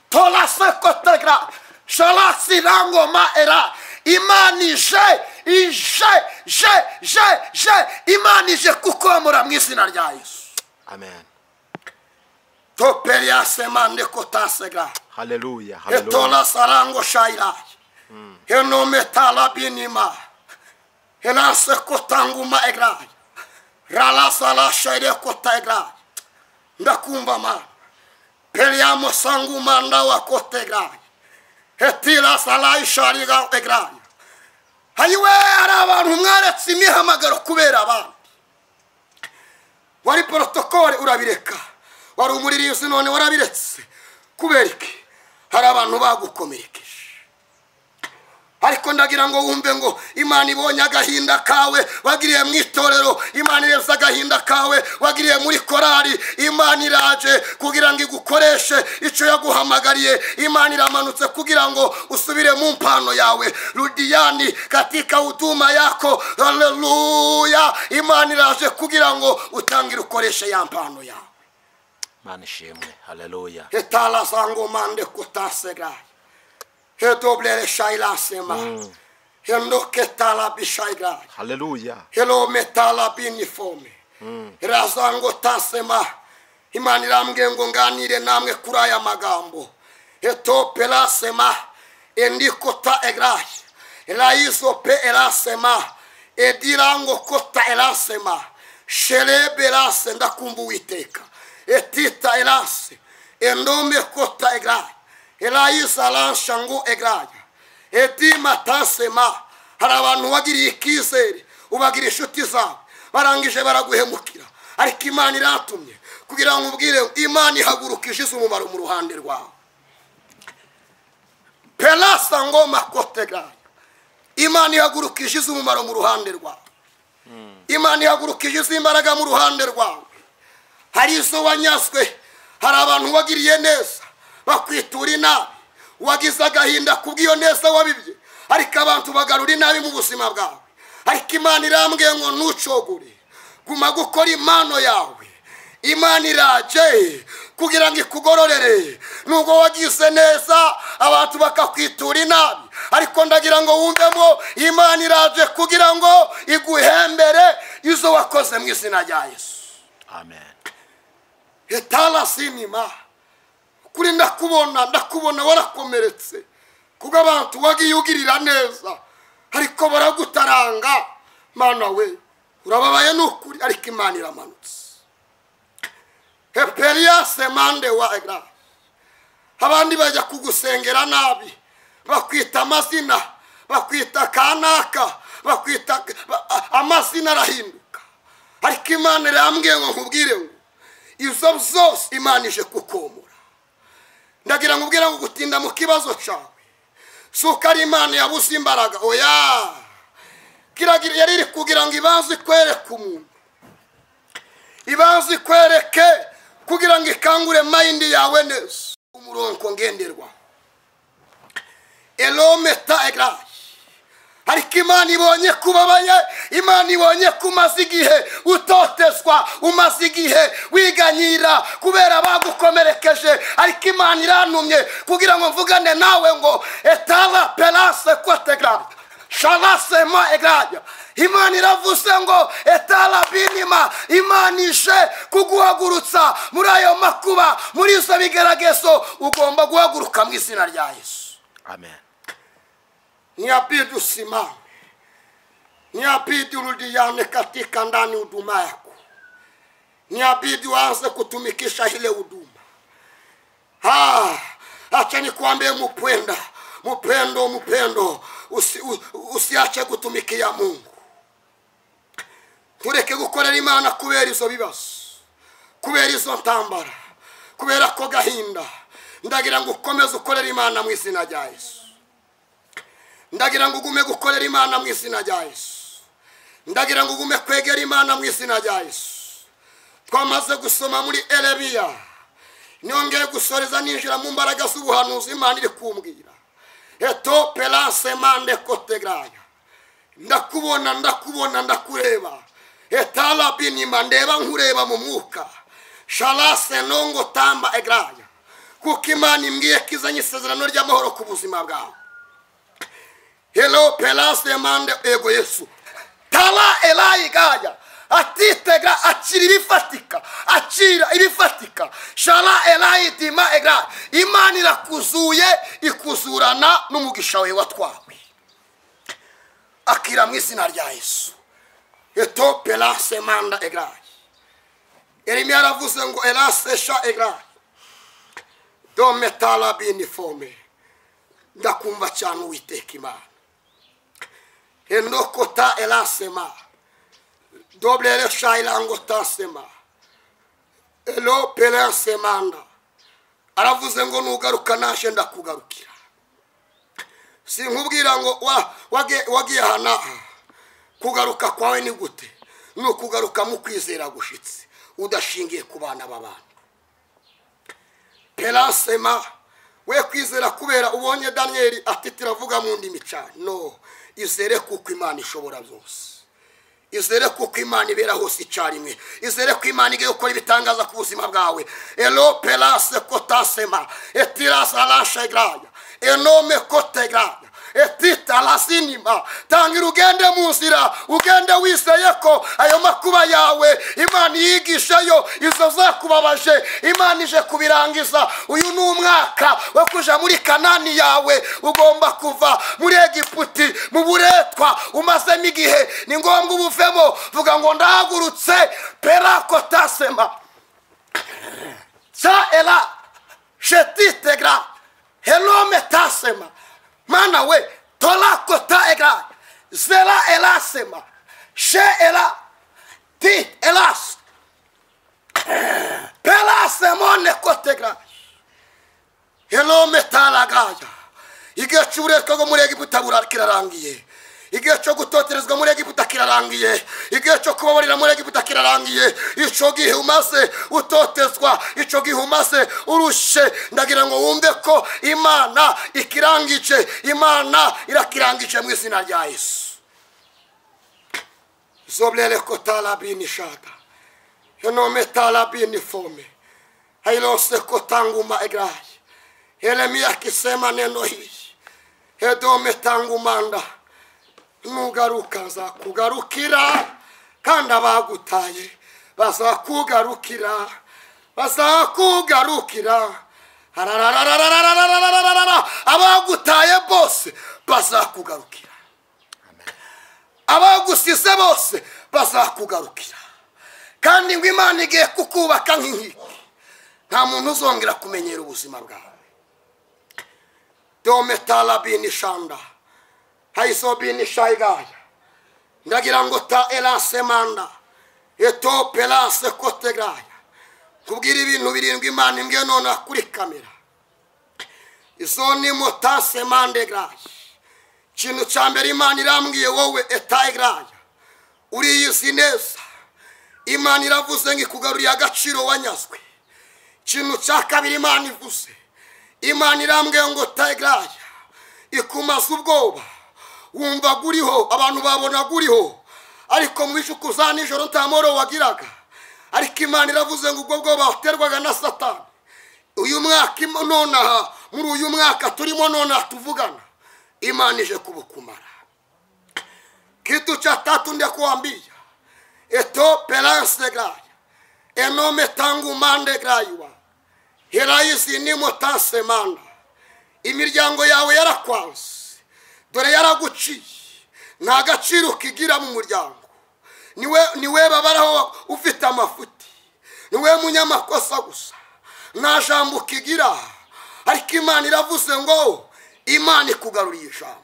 torase kotegra shalasi rangoma era. Imana ije ije je je je Imana ije kukomora mu izina rya Yesu. Amen. Toperia semande kotasega. Haleluya, haleluya. Etola sarango shaira. Enometala binima. Elase kotanguma egra. Rala sala shaire kota egra. Ndakumva ma. Periamo sanguma ndawa kotegra. Etila sala ishariga egra. Hayiwe hari abantu mwaretse imihamagaro kubera abandi. Wari protokole urabireka, wari umuririzi none warabiretse. Kubera iki? Hari abantu bagukomerekeje. Ariko ndagira ngo wumve ngo Imana ibonye agahinda kawe wagiriye mu itorero, Imana irebye agahinda kawe wagiriye muri korali, Imana iraje kugira ngo igukoreshe icyo yaguhamagariye. Imana iramanutse kugira ngo usubire mu mpano yawe. Rudiyani katika huduma yako. Haleluya. Imana iraje kugira ngo utangire ukoreshe ya mpano yawe. Imana ishimwe. Haleluya. Etala zango mande kutasega. Hedoblere shaila sema. Hendoketala bishaiga. Haleluya. Hello metala binifome. Razango tasema. Imana irambwiye ngo nganire namwe kuri aya magambo. Etopela sema. Endikota egrai. Raizo pe erasema. Edirango kota erasema. Shelebelase ndakumva Uwiteka. Etita erase. Endome kota egrai. Elaisa lanshango egraya. Edima tasema. Hari abantu wagiriye ikizere, ubagira inshuti zawe, barangije baraguhemukira. Ariko Imana iratumye kugira ngo ubwire Imana ihagurukije umumaro mu ruhande rwawe. Pelasa ngoma kotegraya. Imana ihagurukije umumaro mu ruhande rwawe. Imana ihagurukije imbaraga mu ruhande rwawe. Hari izo wanyaswe, hari abantu wagiriye neza bakwitura inabi, wagize agahinda kubw'iyo neza wabibye, ariko abantu bagarura inabi mu buzima bwawe. Ariko Imana irambwiye ngo ntucogore, guma gukora impano yawe. Imana iraje kugira ngo ikugororere. Nubwo wagize neza abantu bakakwitura inabi, ariko ndagira ngo wumvemo Imana iraje kugira ngo iguhembere izo wakoze mu izina rya Yesu. Amen. Etala sinima. Kuri ndakubona warakomeretse kuko abantu wagiye ugirira neza ariko baragutaranga. Mana we urababaye nukuri, ariko Imana iramanutse. Heperia semande wa egra. Abandi bajya kugusengera nabi, bakwita amazina, bakwita kanaka, bakwita amazina arahinduka. Ariko Imana irambwiye ngo nkubwire ngo izo zose Imana ije kukomora. Ndagira ngo ubwire ngo gutinda mu kibazo cyawe suko ari Imana yabuze imbaraga, oya. Kiragira yari iri kugira ngo ibanze ikwereke umuntu, ibanze ikwereke kugira ngo ikangure mayindi yawe neza. Umurongo ngenderwa elometa egraye. Ariko Imana ibonye kubabaye, Imana ibonye kumaze igihe utotezwa, umaze igihe wiganyira kubera bagukomerekeje. Ariko Imana irantumye kugira ngo mvugane nawe ngo etala pelase kotegra shalasema egraye. Imana iravuze ngo etala binima. Imana ije kuguhagurutsa muri ayo makuba, muri izo bigeragezo. Ugomba guhaguruka mu izina rya Yesu. Amen. Niabidi usimame, niabidi urudiane katika ndani huduma yako, niabidi uanze kutumikisha ile huduma. Acha nikuambie mpenda, mpendo, mpendo, usiache kutumikia Mungu. Tureke gukorera Imana kubera izo bibazo, kubera izo ntambara, kubera ko gahinda. Ndagira ngo ukomeze ukorere Imana mu izina rya Yesu. Ndagira ngo ugume gukorera Imana mu izina rya Yesu. Ndagira ngo ugume kwegera Imana mu izina rya Yesu. Twamaze gusoma muri Eliya, nongeye gusoreza ninjira mu mbaraga z'ubuhanuzi Imana iri kumbwira. Eto pelase mande kotegraya. Ndakubona, ndakubona, ndakureba. Etala binima, ndeba nkureba mu mwuka. Shalase nongo tamba egraya. Kuko Imana imbwiye kizanye isezerano ry'amahoro ku buzima bwawe. Hello pelase mande ego Yesu. Tala elai gaya. Atitegra akira ibifatika, akira ibifatika. Shala elai dima egra. Imana irakuzuye ikuzurana n'umugisha wawe watwawe. Akira mu izina rya Yesu. Eto pelase manda egra. Yeremia aravuze ngo elase sha egra. Dometala biniforme. Ndakumva cyane Uwiteka Imana. Enokota elasema. Doblere shailangota sema. Elo pelensemanda. Aravuze ngo nugaruka nashe ndakugarukira. Sinkubwira ngo wagiye hana. Kugaruka kwawe ni gute? Ni ukugaruka mu kwizera gushitse, udashingiye ku bana b'abantu. Pelasema we kwizera kubera ubonye Daniel atitira avuga mu ndimi cyane. No, izere kuko Imana ishobora byose. Izere kuko Imana ibera hose icyarimwe. Izere ko Imana igiye gukora ibitangaza ku buzima bwawe. Elo pelase kotasema etirasa la shegraya enome kotegraya etita la sinima. Tangira ugende mu nzira, ugende wizeye ko ayo makuba yawe Imana yigishayo izo zakubabaje, Imana ije kubirangiza. Uyu ni umwaka wo kuja muri Kanani yawe. Ugomba kuva muri Egiputi mu buretwa umazemo igihe, ni ngombwa ubuvemo. Vuga ngo ndahagurutse perakotasema sa ela shetitegra helome tasema. Mana we tola kota egra zela elasema she ela ti elas pelasemone kotegra helome talagaya. Igihe cy'uburetwa bwo muri Egiputa kirarangiye. Igihe cyo gutoterezwa muri Egiputa kirarangiye. Igihe cyo kubabarira muri Egiputa kirarangiye. Ico gihe umaze utotezwa, ico gihe umaze urushe, ndagira ngo wumve ko Imana ikirangije, Imana irakirangije mu izina rya Yesu. Zoblele kotala binishaka. Enome tala binifome. Hailose kotanguma egrai. Yeremia akisema neno hili. Edome tangumanda. Nugaruka nzakugarukira, kandi abagutaye bazakugarukira, bazakugarukira. Abagutaye bose bazakugarukira, abagusize bose bazakugarukira. Kandi ngo Imana igiye kukubaka nk'inkike, nta muntu uzongera kumenyera ubuzima bwawe. Dometalabini shanda haisobini shaigaya ndagira ngo ta elasemanda eto pelase kotegraya kubwira ibintu birindwi Imana imbwiye none kuri kamera izo ni motasemande graya. Ikintu cya mbere Imana irambwiye wowe etayigraya uriyizi neza. Imana iravuze ngo ikugaruriye agaciro wanyazwe. Ikintu cya kabiri Imana ivuze, Imana irambwiye ngo tayigraya ikumaze ubwoba, wumva guriho abantu babona guriho, ariko mu bicuku za nijoro nta mahoro wagiraga. Ariko Imana iravuze ngo ubwo bwoba waterwaga na Satani, uyu mwaka nonaha, muri uyu mwaka turimo nonaha tuvugana, Imana ije kubukumara. Kitu cha tatu ndakuambia eto pelance graya enome tangu mande graywa heraisi nimo tasemanda. Imiryango yawe yarakwanze, dore yaraguciye, nta gaciro kigira mu muryango. Niwe babaraho ufite amafuti, niwe munyamakosa gusa, nta jambo kigira. Ariko Imana iravuze ngo Imana ikugaruriye ijambo.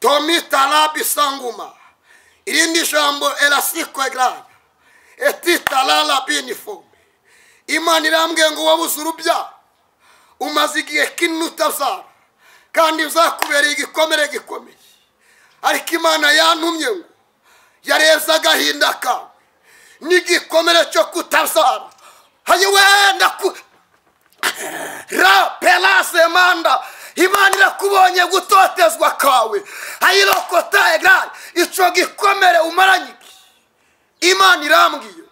Tomitalabi sanguma irindi jambo elasiko egraya etitalala binifome. Imana irambwiye ngo wabuze urubyaro, umaze igihe kinini utabyara, kandi bizakubereye igikomere gikomeye. Ariko Imana yantumye ngo yareze agahinda kawe n'igikomere cyo kutabyara. Hayiwenda ku ra pelase manda. Imana irakubonye gutotezwa kawe, ayirokota egraya ico gikomere umaranye iki. Imana irambwiye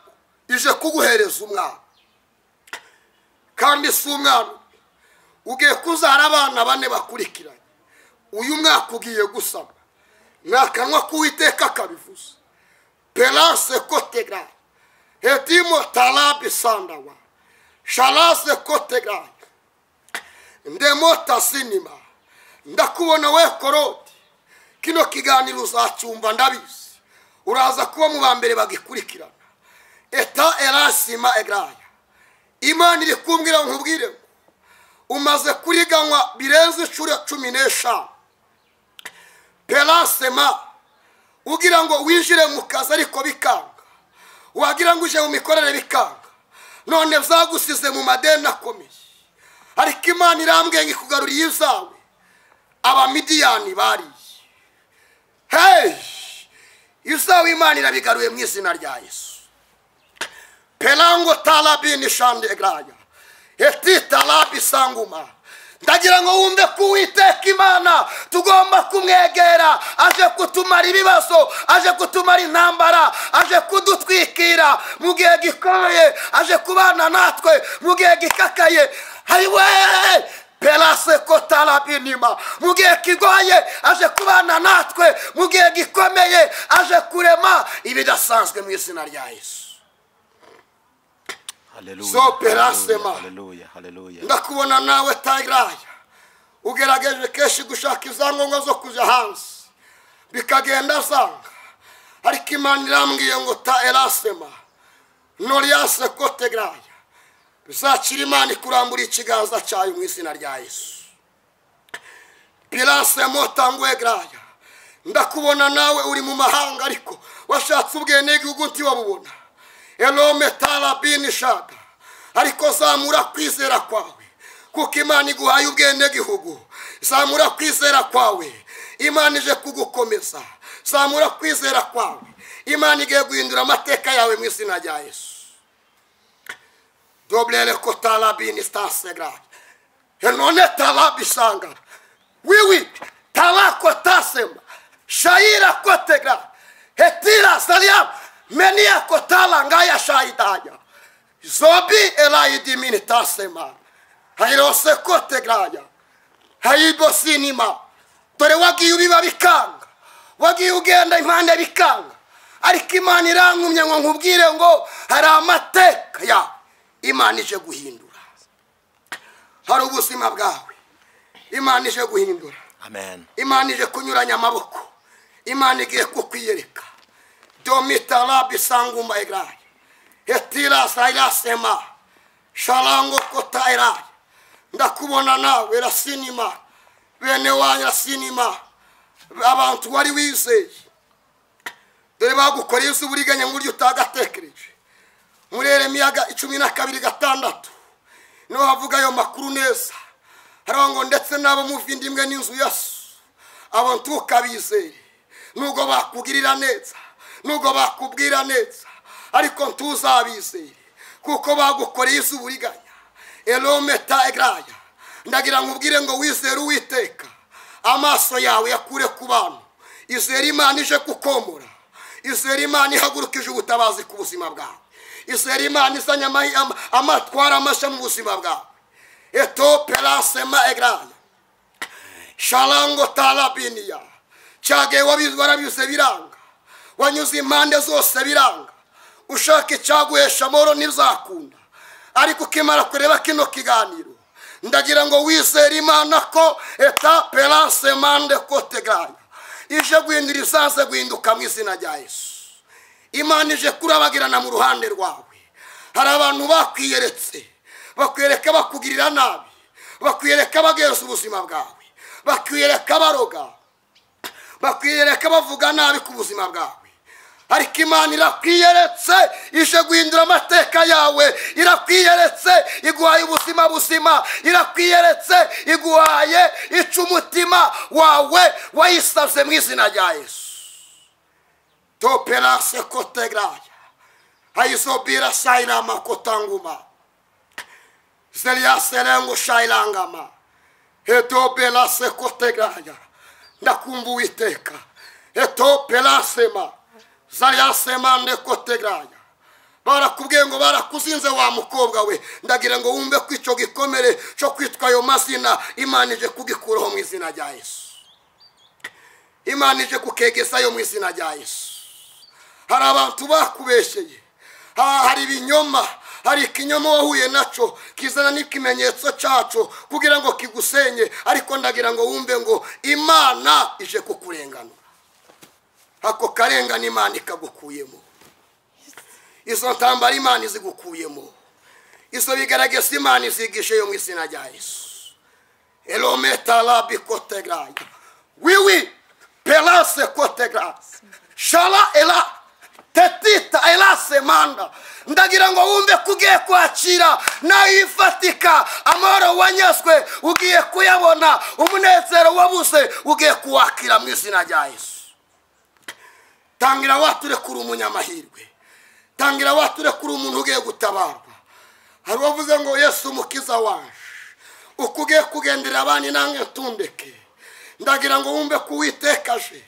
ije kuguhereza umwana, kandi si umwana ugiye kuzara abana bane bakurikiranye. Uyu mwaka ugiye gusama mwakanwa k'Uwiteka kabivuze. Pelase kotegraya etimo talabi sandawa shalase kotegraya ndemota sinima. Ndakubona we koroti, kino kiganiro uzacyumva ndabizi, uraza kuba mu ba mbere bagikurikirana. Eta erasima egraya. Imana iri kumbwira nkubwire ngo umaze kuriganywa birenze inshuro 15. Pelasema ugira ngo winjire mu kazi ariko bikanga, wagira ngo uje mu mikorere bikanga, none byagusize mu madeni akomeye. Ariko Imana irambwiye ngo ikugaruriye izawe Abamidiyani bariye. Hey, izawe Imana irabigaruye mu izina rya Yesu. Pelango talabini shande egraya eti talabi sanguma. Ndagira ngo wumve ko Uwiteka Imana tugomba kumwegera, aje kutumara ibibazo, aje kutumara intambara, aje kudutwikira mu gihe gikomeye, aje kubana natwe mu gihe gikakaye. Hayiwe pelase kotalabinima mu gihe kigoye aje kubana natwe, mu gihe gikomeye aje kurema ibidasanzwe mu izina rya Yesu. Haleluya. So pelasema. Haleluya, haleluya. Ndakubona nawe tagraya ugerageje kenshi gushaka ibyangombwa zo kuja hanze bikagenda zanga, ariko Imana irambwiye ngo ta erasema noriase kotegraya bizakira. Imana ikurambura ikiganza cyayo mu izina rya Yesu. Pilasemo tangwegraya. Ndakubona nawe uri mu mahanga ariko washatse ubwenegihugu ntiwabubona. Elome talabini shada. Ariko zamura kwizera kwawe, kuko Imana iguhaye ubwenegihugu. Zamura kwizera kwawe, Imana ije kugukomeza. Zamura kwizera kwawe, Imana igiye guhindura amateka yawe mu izina rya Yesu. Doblele kotalabini stasegraya enone talabisanga wiwi talakotasema shaira kotegra hetira salia menia kotala ngaya shaidaya zobi elaidimini tasema hairose kotegraya haibosinima. Dore wagiye ubiba bikanga, wagiye ugenda impande bikanga, ariko Imana irankumye ngo nkubwire ngo hari amateka ya Imana ije guhindura. Hari ubuzima bwawe Imana ije guhindura. Amen. Imana ije kunyuranya amaboko, Imana igiye kukwiyereka. Domitalabi sanguma egraya hetira sairasema shalango kotairaya. Ndakubona nawe rasinima bene wanyu rasinima abantu wari wizeye dore bagukoreye uburiganya mu buryo utagatekereje. Muri Yeremiya 12:6 niho havuga ayo makuru neza. Haravuga ngo ndetse n'abo muvindimwe n'inzu ya so abo ntukabizere, nubwo bakugirira neza, nubwo bakubwira neza, ariko ntuzabizere kuko bagukoreye uburiganya. Elometa egraya. Ndagira nkubwire ngo wizere Uwiteka, amaso yawe yakure ku bantu. Izere Imana ije kukomora, izere Imana ihagurukije ubutabazi ku buzima bwawe, izere Imana izanye amatwara amashya mu buzima bwawe. Eto pelasema egraya shalango talabinia cyage warabize biranga, wanyuze impande zose biranga, ushaka icyaguhesha amahoro ntibizakunda. Ariko ukimara kureba kino kiganiro ndagira ngo wizere Imana ko eta pelasema kote graya ije guhindura isanze guhinduka mu izina rya Yesu. Imana ije kurabagirana mu ruhande rwawe. Hari abantu bakwiyeretse, bakwereka bakugirira nabi, bakwiyereka bageza ubuzima bwawe, bakwiyereka baroga, bakwiyereka bavuga nabi ku buzima bwawe. Ariko Imana irakwiyeretse, ije guhindura amateka yawe, irakwiyeretse iguhaye ubuzima buzima, irakwiyeretse iguhaye ica umutima wawe wayisabye mu izina rya Yesu. Toperase kotegraya aizobira sairama kotanguma zelia serengo shailangama etopelase kotegraya. Ndakumva Uwiteka. Etopelasema zalia mande kotegraya. Barakubwiye ngo barakuzinze wa mukobwa we, ndagira ngo wumve ko icyo gikomere cyo kwitwa ayo mazina Imana ije kugikuraho mu izina rya Yesu. Imana ije kukegezayo mu izina rya Yesu. Hari abantu bakubesheye, hari ibinyoma, hari ikinyoma wahuye naco kizana n'ikimenyetso cyaco kugira ngo kigusenye, ariko ndagira ngo wumve ngo Imana ije kukurenganura. Ako karengane Imana ikagukuyemo, izo ntambara Imana izigukuyemo, izo bigaragaza Imana izigishe yo mu izina rya Yesu. Elometa labi kotegraya wiwi pelase kotegraya shala ela tetita ela semanda. Ndagira ngo wumve kugiye kwakira nayifatika amahoro wanyazwe ugiye kuyabona, umunezero wabuze ugiye kuwakira mu izina rya Yesu. Tangira waturekura umunyamahirwe, tangira waturekura umuntu ugiye gutabarwa. Hari uwavuze ngo Yesu umukiza waje, uko ugiye kugendera abandi nange ntundeke. Ndagira ngo wumve ko Uwiteka aje,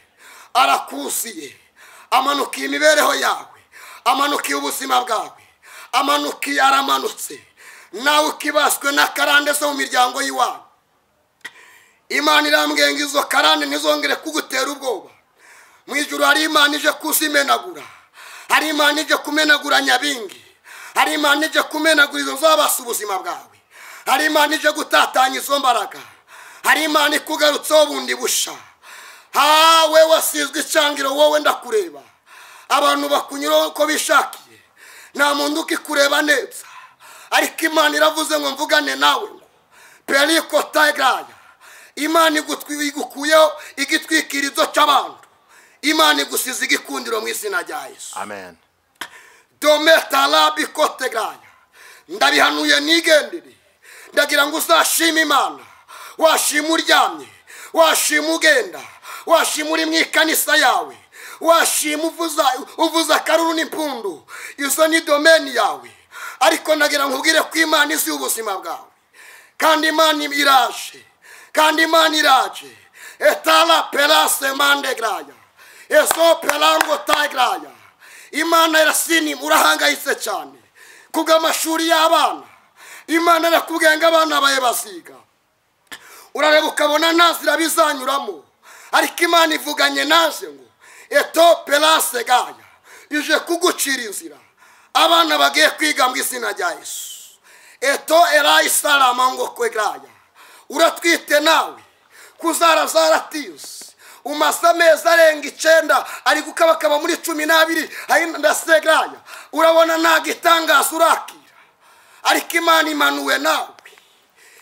arakuziye, amanukiye imibereho yawe, amanukiye ubuzima bwawe, amanukiye, aramanutse. Nawe ukibaswe n'akarande zo mu miryango y'iwanyu, Imana irambwiye ngo izo karande ntizongere kugutera ubwoba. Mu ijuru hari Imana ije kuzimenagura, hari Imana ije kumenagura nyabingi, hari Imana ije kumenagura izo zabasa ubuzima bwawe, hari Imana ije gutatanya izo mbaraga, hari Imana ikugarutseho bundi busha. Hawe wasizwe icyangiro, wowe ndakureba, abantu bakunyuraho uko bishakiye, nta muntu ukikureba neza, ariko Imana iravuze ngo mvugane nawe ngo periko tagraya. Imana igukuyeho igitwikirizo cy'abantu, Imana igusize igikundiro mu izina rya Yesu. Amen. Dometa labi kotegraya. Ndabihanuye nigendere, ndagira ngo uzashime Imana, washima uryamye, washima ugenda, washima uri mu ikanisa yawe, washima uvuza akaruru n'impundu, izo ni domeni yawe. Ariko ndagira ngo nkubwire ko Imana izi ubuzima bwawe, kandi Imana iraje, kandi Imana iraje. Etala pelase mande graya eso pelango tagraya. Imana irasini, urahangayitse cyane kubw'amashuri y'abana. Imana irakubwiye ngo abana bawe basiga, urareba ukabona nta nzira bizanyuramo, ariko Imana ivuganye naje ngo eto pelase gaya ije kugucira inzira, abana bagiye kwiga mu izina rya Yesu. Eto erayisalama ngo kwegraya. Uratwite nawe kuzara zaratize, umaze amezi arenga 9 ari gukabakaba muri 12 ndasegraya, urabona nta gitangaza urakira, ariko Imana imanuwe nawe,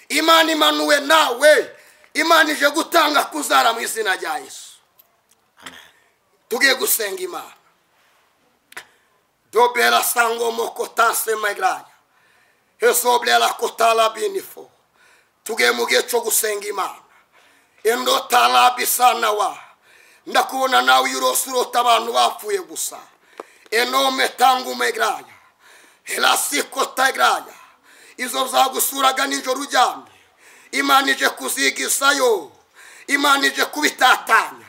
Imana imanuwe nawe, Imana ije gutanga kuzara mu izina rya Yesu. Tugiye gusenga Imana. Dobera sango mokotase magraya. Esoblera kotala binifo. Tugiye mu gihe cyo gusenga Imana. Endotala bisana wa. Ndakubona nawe urose urota abantu bapfuye gusa. Enome tangu megraya. Elasiko tagraya. Izo zagusuraga nijoro uryamye. Imana ije kuzigisayo. Imana ije kubitatanya.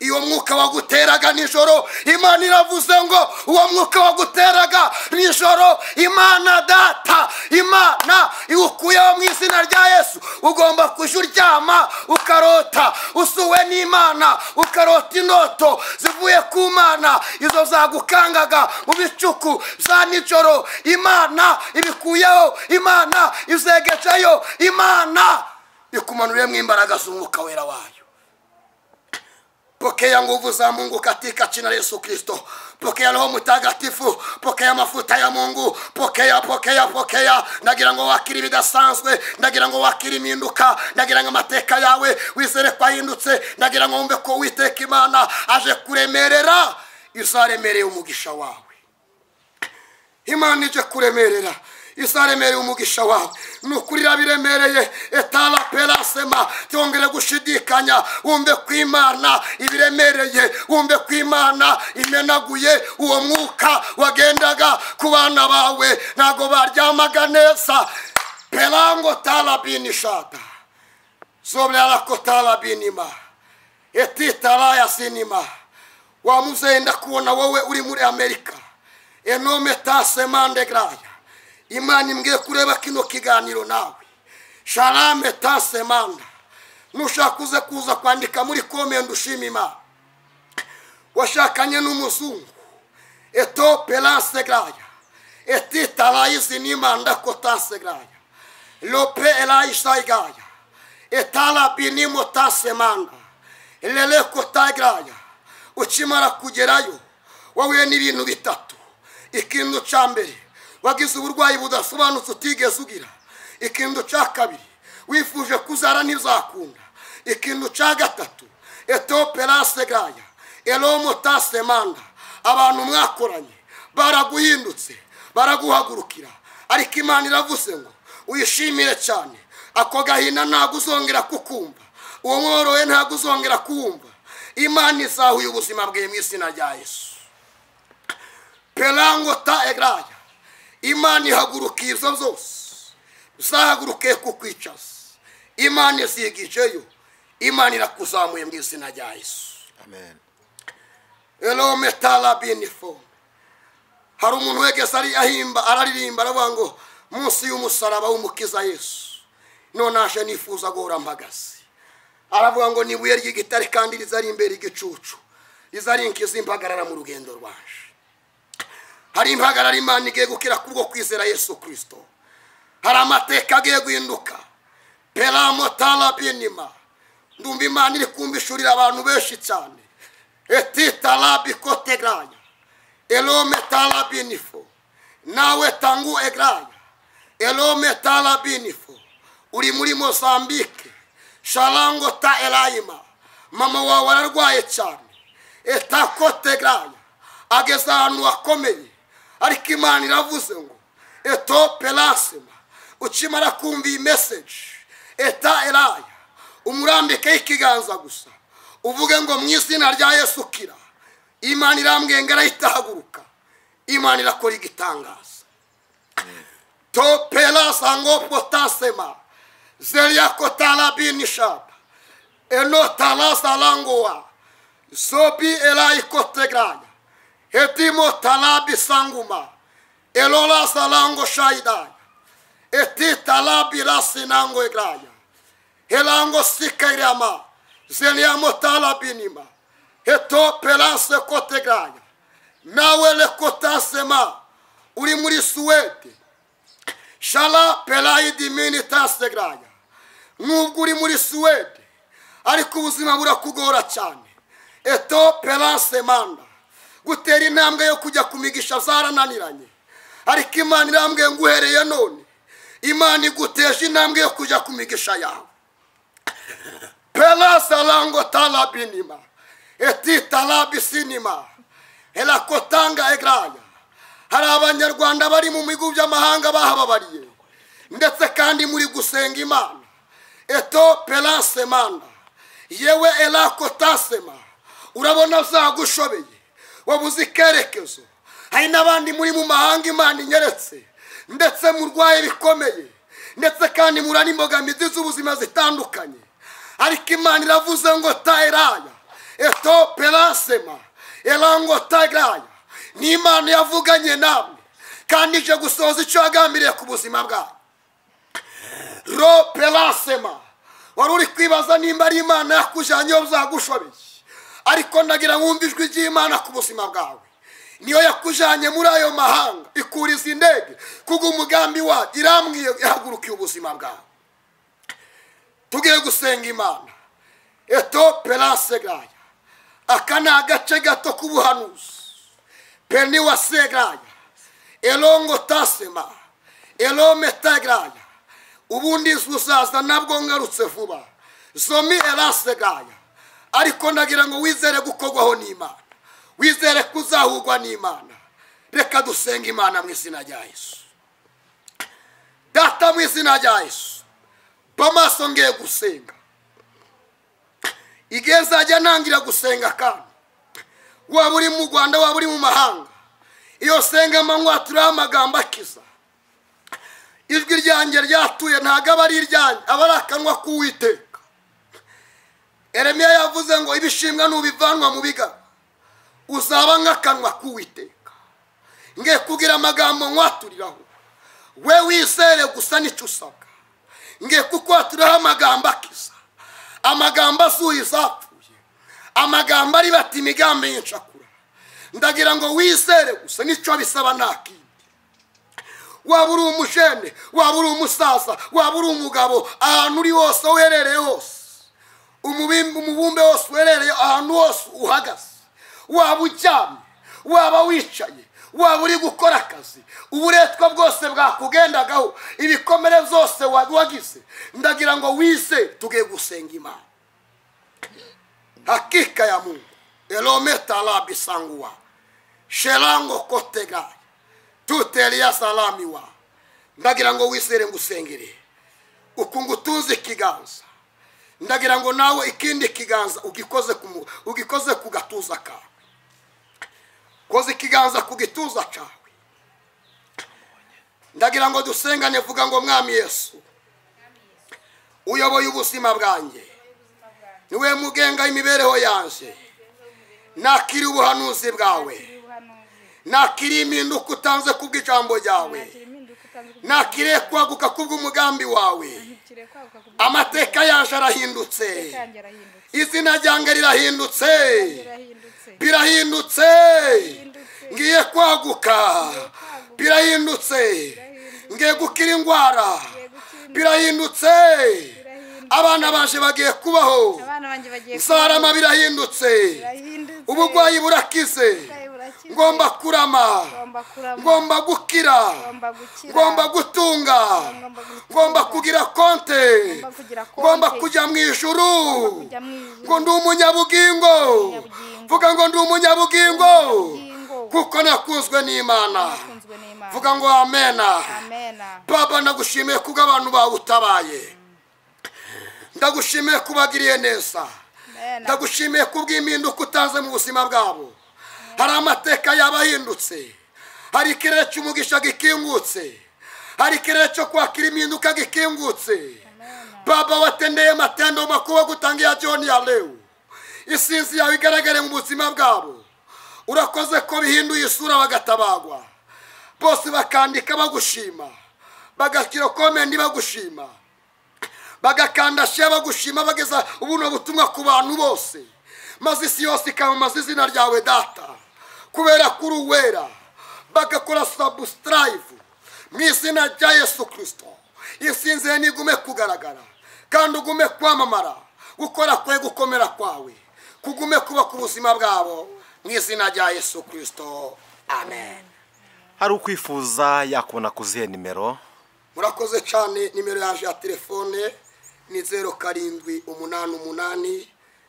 Iyo mwuka waguteraga nijoro, Imana iravuze ngo uwo mwuka waguteraga nijoro, Imana data, Imana iwukuyeho mu izina rya Yesu. Ugomba kujya uryama ukarota usuwe n'Imana, ukarota indoto zivuye ku Mana, izo zagukangaga mu bicuku za nijoro, Imana ibikuyeho, Imana izegejeyo, Imana ikumanuriyemo imbaraga z'umwuka wera wayo. Pokea nguvu za Mungu katika jina la Yesu Kristo. Pokea Roho Mtakatifu, pokea mafuta ya Mungu, pokea, pokea, pokea. Ndagira ngo wakiri bidasanzwe, ndagira ngo wakiri impinduka, ndagira ngo amateka yawe wizere ko ahindutse, ndagira ngo wumve ko Uwiteka Imana aje kuremerera izaremereye umugisha wawe. Imana ije kuremerera izaremereye umugisha wawe. Nukuri biremereye etala pelasema, tyongere gushidikanya, wumve ko Imana ibiremereye, wumve ko Imana imenaguye uwo mwuka wagendaga ku bana bawe, ntago baryamaga neza. Pelango talabinishada zoblala kotalabinima etitala yasinima. Wa muzee ndakubona wowe uri muri Amerika. Enome tasemande graya. Imana imbwiye kureba kino kiganiro nawe. Shalame tasemanda. Nushaka uze kuza kwandika muri comment ushima Imana. Washakanye n'umuzungu. Eto pelase graya. Etitala inimanda kotase graya. Lope elaisha igaya. Etala binimo tasemanda. Lele kotagraya. Ukimara kugerayo wahuye n'ibintu bitatu. Ikintu cya mbere, wagize uburwayi budasobanutse utigeze ugira. Ikintu cya kabiri, wifuje kuzara ntizakunda. Ikintu cya gatatu, eto pelase graya. Elomo tasemanda. Abantu mwakoranye baraguhindutse, baraguhagurukira, ariko Imana iravuze ngo uyishimire cyane. Ako gahina ntabwo uzongera kukumva, uwo mworowe ntabwo uzongera kuwumva. Imana izahuye ubuzima bwe mu izina rya Yesu. Pelango ta egraya. Imana ihagurukiye ibyo byose zahagurukiye kukwicaza. Imana izigijeyo, Imana irakuzamuye mu izina rya Yesu. Amen. Elome talabinifo. Hari umuntu wegeze ari ahimba araririmba aravuga ngo munsi y'umusaraba w'umukiza Yesu none aje nifuza guhora mpagaze. Aravuga ngo ni ibuye ry'igitare kandi rizari imbere igicucu, rizari inkiza impagarara mu rugendo rwaje. Hari impagarara Imana igiye gukira kubwo kwizera Yesu Kristo. Hari amateka agiye guhinduka. Pelamo talabinima. Ndumva Imana iri kumbishurira abantu benshi cyane. Etitalabikotegraya. Elome talabinifo. Nawe tangu egraya. Elome talabinifo. Uri muri Mozambique. Shalango ta elaima. Mama wawe ararwaye cyane. Etakotegraya. Ageze ahantu hakomeye. Ariko Imana iravuze ngo eto pelasema. Ukimara kumva iyi message, eta elaya, umurambike ikiganza gusa, uvuge ngo mu izina rya Yesu kira. Imana irambwiye ngo arahitahaguruka. Imana irakora igitangaza. To pelasa ngo potasema. Zelia kotala binishaba. Eno talasa langoa. Zobi elai kotegraya. Etimo talabi sanguma. Elola salango shaidaya. Eti talabi rasinango egraya. Elango sikairama. Zeliamo talabinima. Eto pelase kotegraya. Nawe le kotasema. Uri muri Suwede. Shala pelaidi mini tasegraya. Nubwo uri muri Suwede, ariko ubuzima burakugora cyane. Eto pelase manda. Gutera intambwe yo kujya kumigisha zarananiranye. Ariko Imana irambwiye ngo uhereye none, Imana iguteje intambwe yo kujya ku migisha yawe. Pela salango talabinima eti talabisinima elakotanga egraya. Hari abanyarwanda bari mu bihugu by'amahanga bahababariye, ndetse kandi muri gusenga Imana. Eto pelansemanda yewe elakotasema. Urabona zagushobeye, wabuze ikerekezo. Hari n'abandi muri mu mahanga Imana inyeretse, ndetse murwaye bikomeye, ndetse kandi murana imbogamizi z'ubuzima zitandukanye. Ariko Imana iravuze ngo taeraya eto pelansema elango tagraya. Ni Imana yavuganye namwe kandi ije gusohoza icyo yagambiriye ku buzima bwawe. Ro pelansema. Wari uri kwibaza nimba ari Imana yakujyanye iyo byagushobeye, ariko ndagira wumve ijwi ry'Imana ku buzima bwawe. Niyo yakujyanye muri ayo mahanga ikuriza indege kuko umugambi wayo irambwiye ihagurukiye ubuzima bwawe. Tugiye gusenga Imana. Eto pelansegraya. Aka ni agace gato k'ubuhanuzi. Peni wasegraya elongo tasema elome tagraya. Ubundi uzaza nabwo ngarutse vuba. Zomi elasegaya. Ariko ndagira ngo wizere gukogwaho n'Imana, wizere kuzahugwa n'Imana. Reka dusenga Imana mu izina rya Yesu. Data mu izina rya Yesu, bamaso ngiye gusenga. Igihe nzajya ntangira gusenga kandi waba uri mu Rwanda waba uri mu mahanga, iyo senga amanywa turiho amagambo akiza. Ijwi ryanjye ryatuye ntabwo aba ari iryanjye, aba ari akanwa k'Uwiteka. Yeremiya yavuze ngo ibishimwa nubivanwa mu biga uzaba nk'akanwa k'Uwiteka. Ngiye kugira amagambo nkwaturiraho, we wizere gusa nicyo usabwa. Ngiye kukwaturiraho amagambo akiza, amagambo azuye izapfuye, amagambo aribata imigambi y'incakura. Ndagira ngo wizere gusa nicyo bisaba nta kindi. Waba uri umujene, waba uri umusaza, waba uri umugabo, ahantu uri hose uherereye hose, umubumbe wose uherereye ahantu hose uhagaze, waba uryamye, waba wicaye, waba uri gukora akazi, uburetwa bwose bwakugendagaho, ibikomere byose wagize, ndagira ngo wizere. Tugiye gusenga Imana. Hakika ya Mungu elometa labisanguwa shelango kotega tutelia salamiwa. Ndagira ngo wizere ngusengere ukungutunze ikiganza. Ndagira ngo nawe ikindi kiganza ugikoze ku gatuza kawe. Koze ikiganza ku gituza cyawe. Ndagira ngo dusengane, vuga ngo Mwami Yesu, uyoboye ubuzima bwanjye, niwe mugenga imibereho yanjye. Nakiri ubuhanuzi bwawe, nakiri impinduka utanze kubw'ijambo ryawe, nakiriye kwaguka kubw'umugambi wawe. Amateka yanjye arahindutse, izina ryanjye rirahindutse, birahindutse, ngiye kwaguka, birahindutse, ngiye gukira indwara, birahindutse, abana banje bagiye kubaho, nzarama, birahindutse, uburwayi burakize, ngomba kurama, ngomba gukira, ngomba gutunga, ngomba kugira konte, ngomba kujya mu ijuru, ngo ndi umunyabugingo. Vuga ngo ndi umunyabugingo kuko nakunzwe n'Imana. Vuga ngo amena. Baba, ndagushimiye kubwo abantu bawe utabaye, ndagushimiye kubagiriye neza, ndagushimiye kubw'impinduka utanze mu buzima bwabo. Hari amateka yabahindutse, hari ikirere cy'umugisha gikingutse, hari ikirere cyo kwakira impinduka gikingutse. Baba, watendeye matendo makubwa gutangira jioni ya leo, isinzi yawe igaragare mu buzima bwabo. Urakoze ko bihinduye isura bagatabagwa, bose bakandika bagushima, bagashyira komenti bagushima, bagakanda share bagushima, bageza ubuno butumwa ku bantu bose, maze isi yose ikamamaza izina ryawe Data, kubera kuri uwera. Bagakora subscribe mu izina rya Yesu Kristo. Isinzi nigume kugaragara kandi ugume kwamamara, gukora kwe gukomera kwawe kugume kuba ku buzima bwabo mu izina rya Yesu Kristo, amen. Hari ukwifuza yakubona kuzihe nimero? Murakoze cyane. Nimero yaje ya telefone ni 0788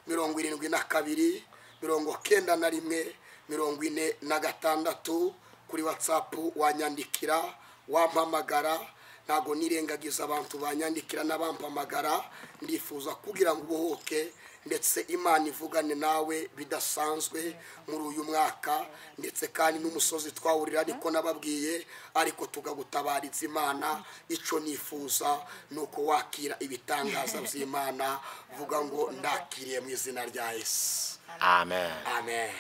72 91 46. Kuri WhatsApp wanyandikira, wampamagara. Ntago nirengagiza abantu banyandikira n'abampamagara. Ndifuza kugira ngo ubohoke ndetse Imana ivugane nawe bidasanzwe muri uyu mwaka, ndetse kandi n'umusozi twawurira ariko nababwiye, ariko tugagutabariza Imana. Ico nifuza nuko wakira ibitangaza by'Imana. Vuga ngo ndakiriye mu izina rya Yesu. Amen. Amen.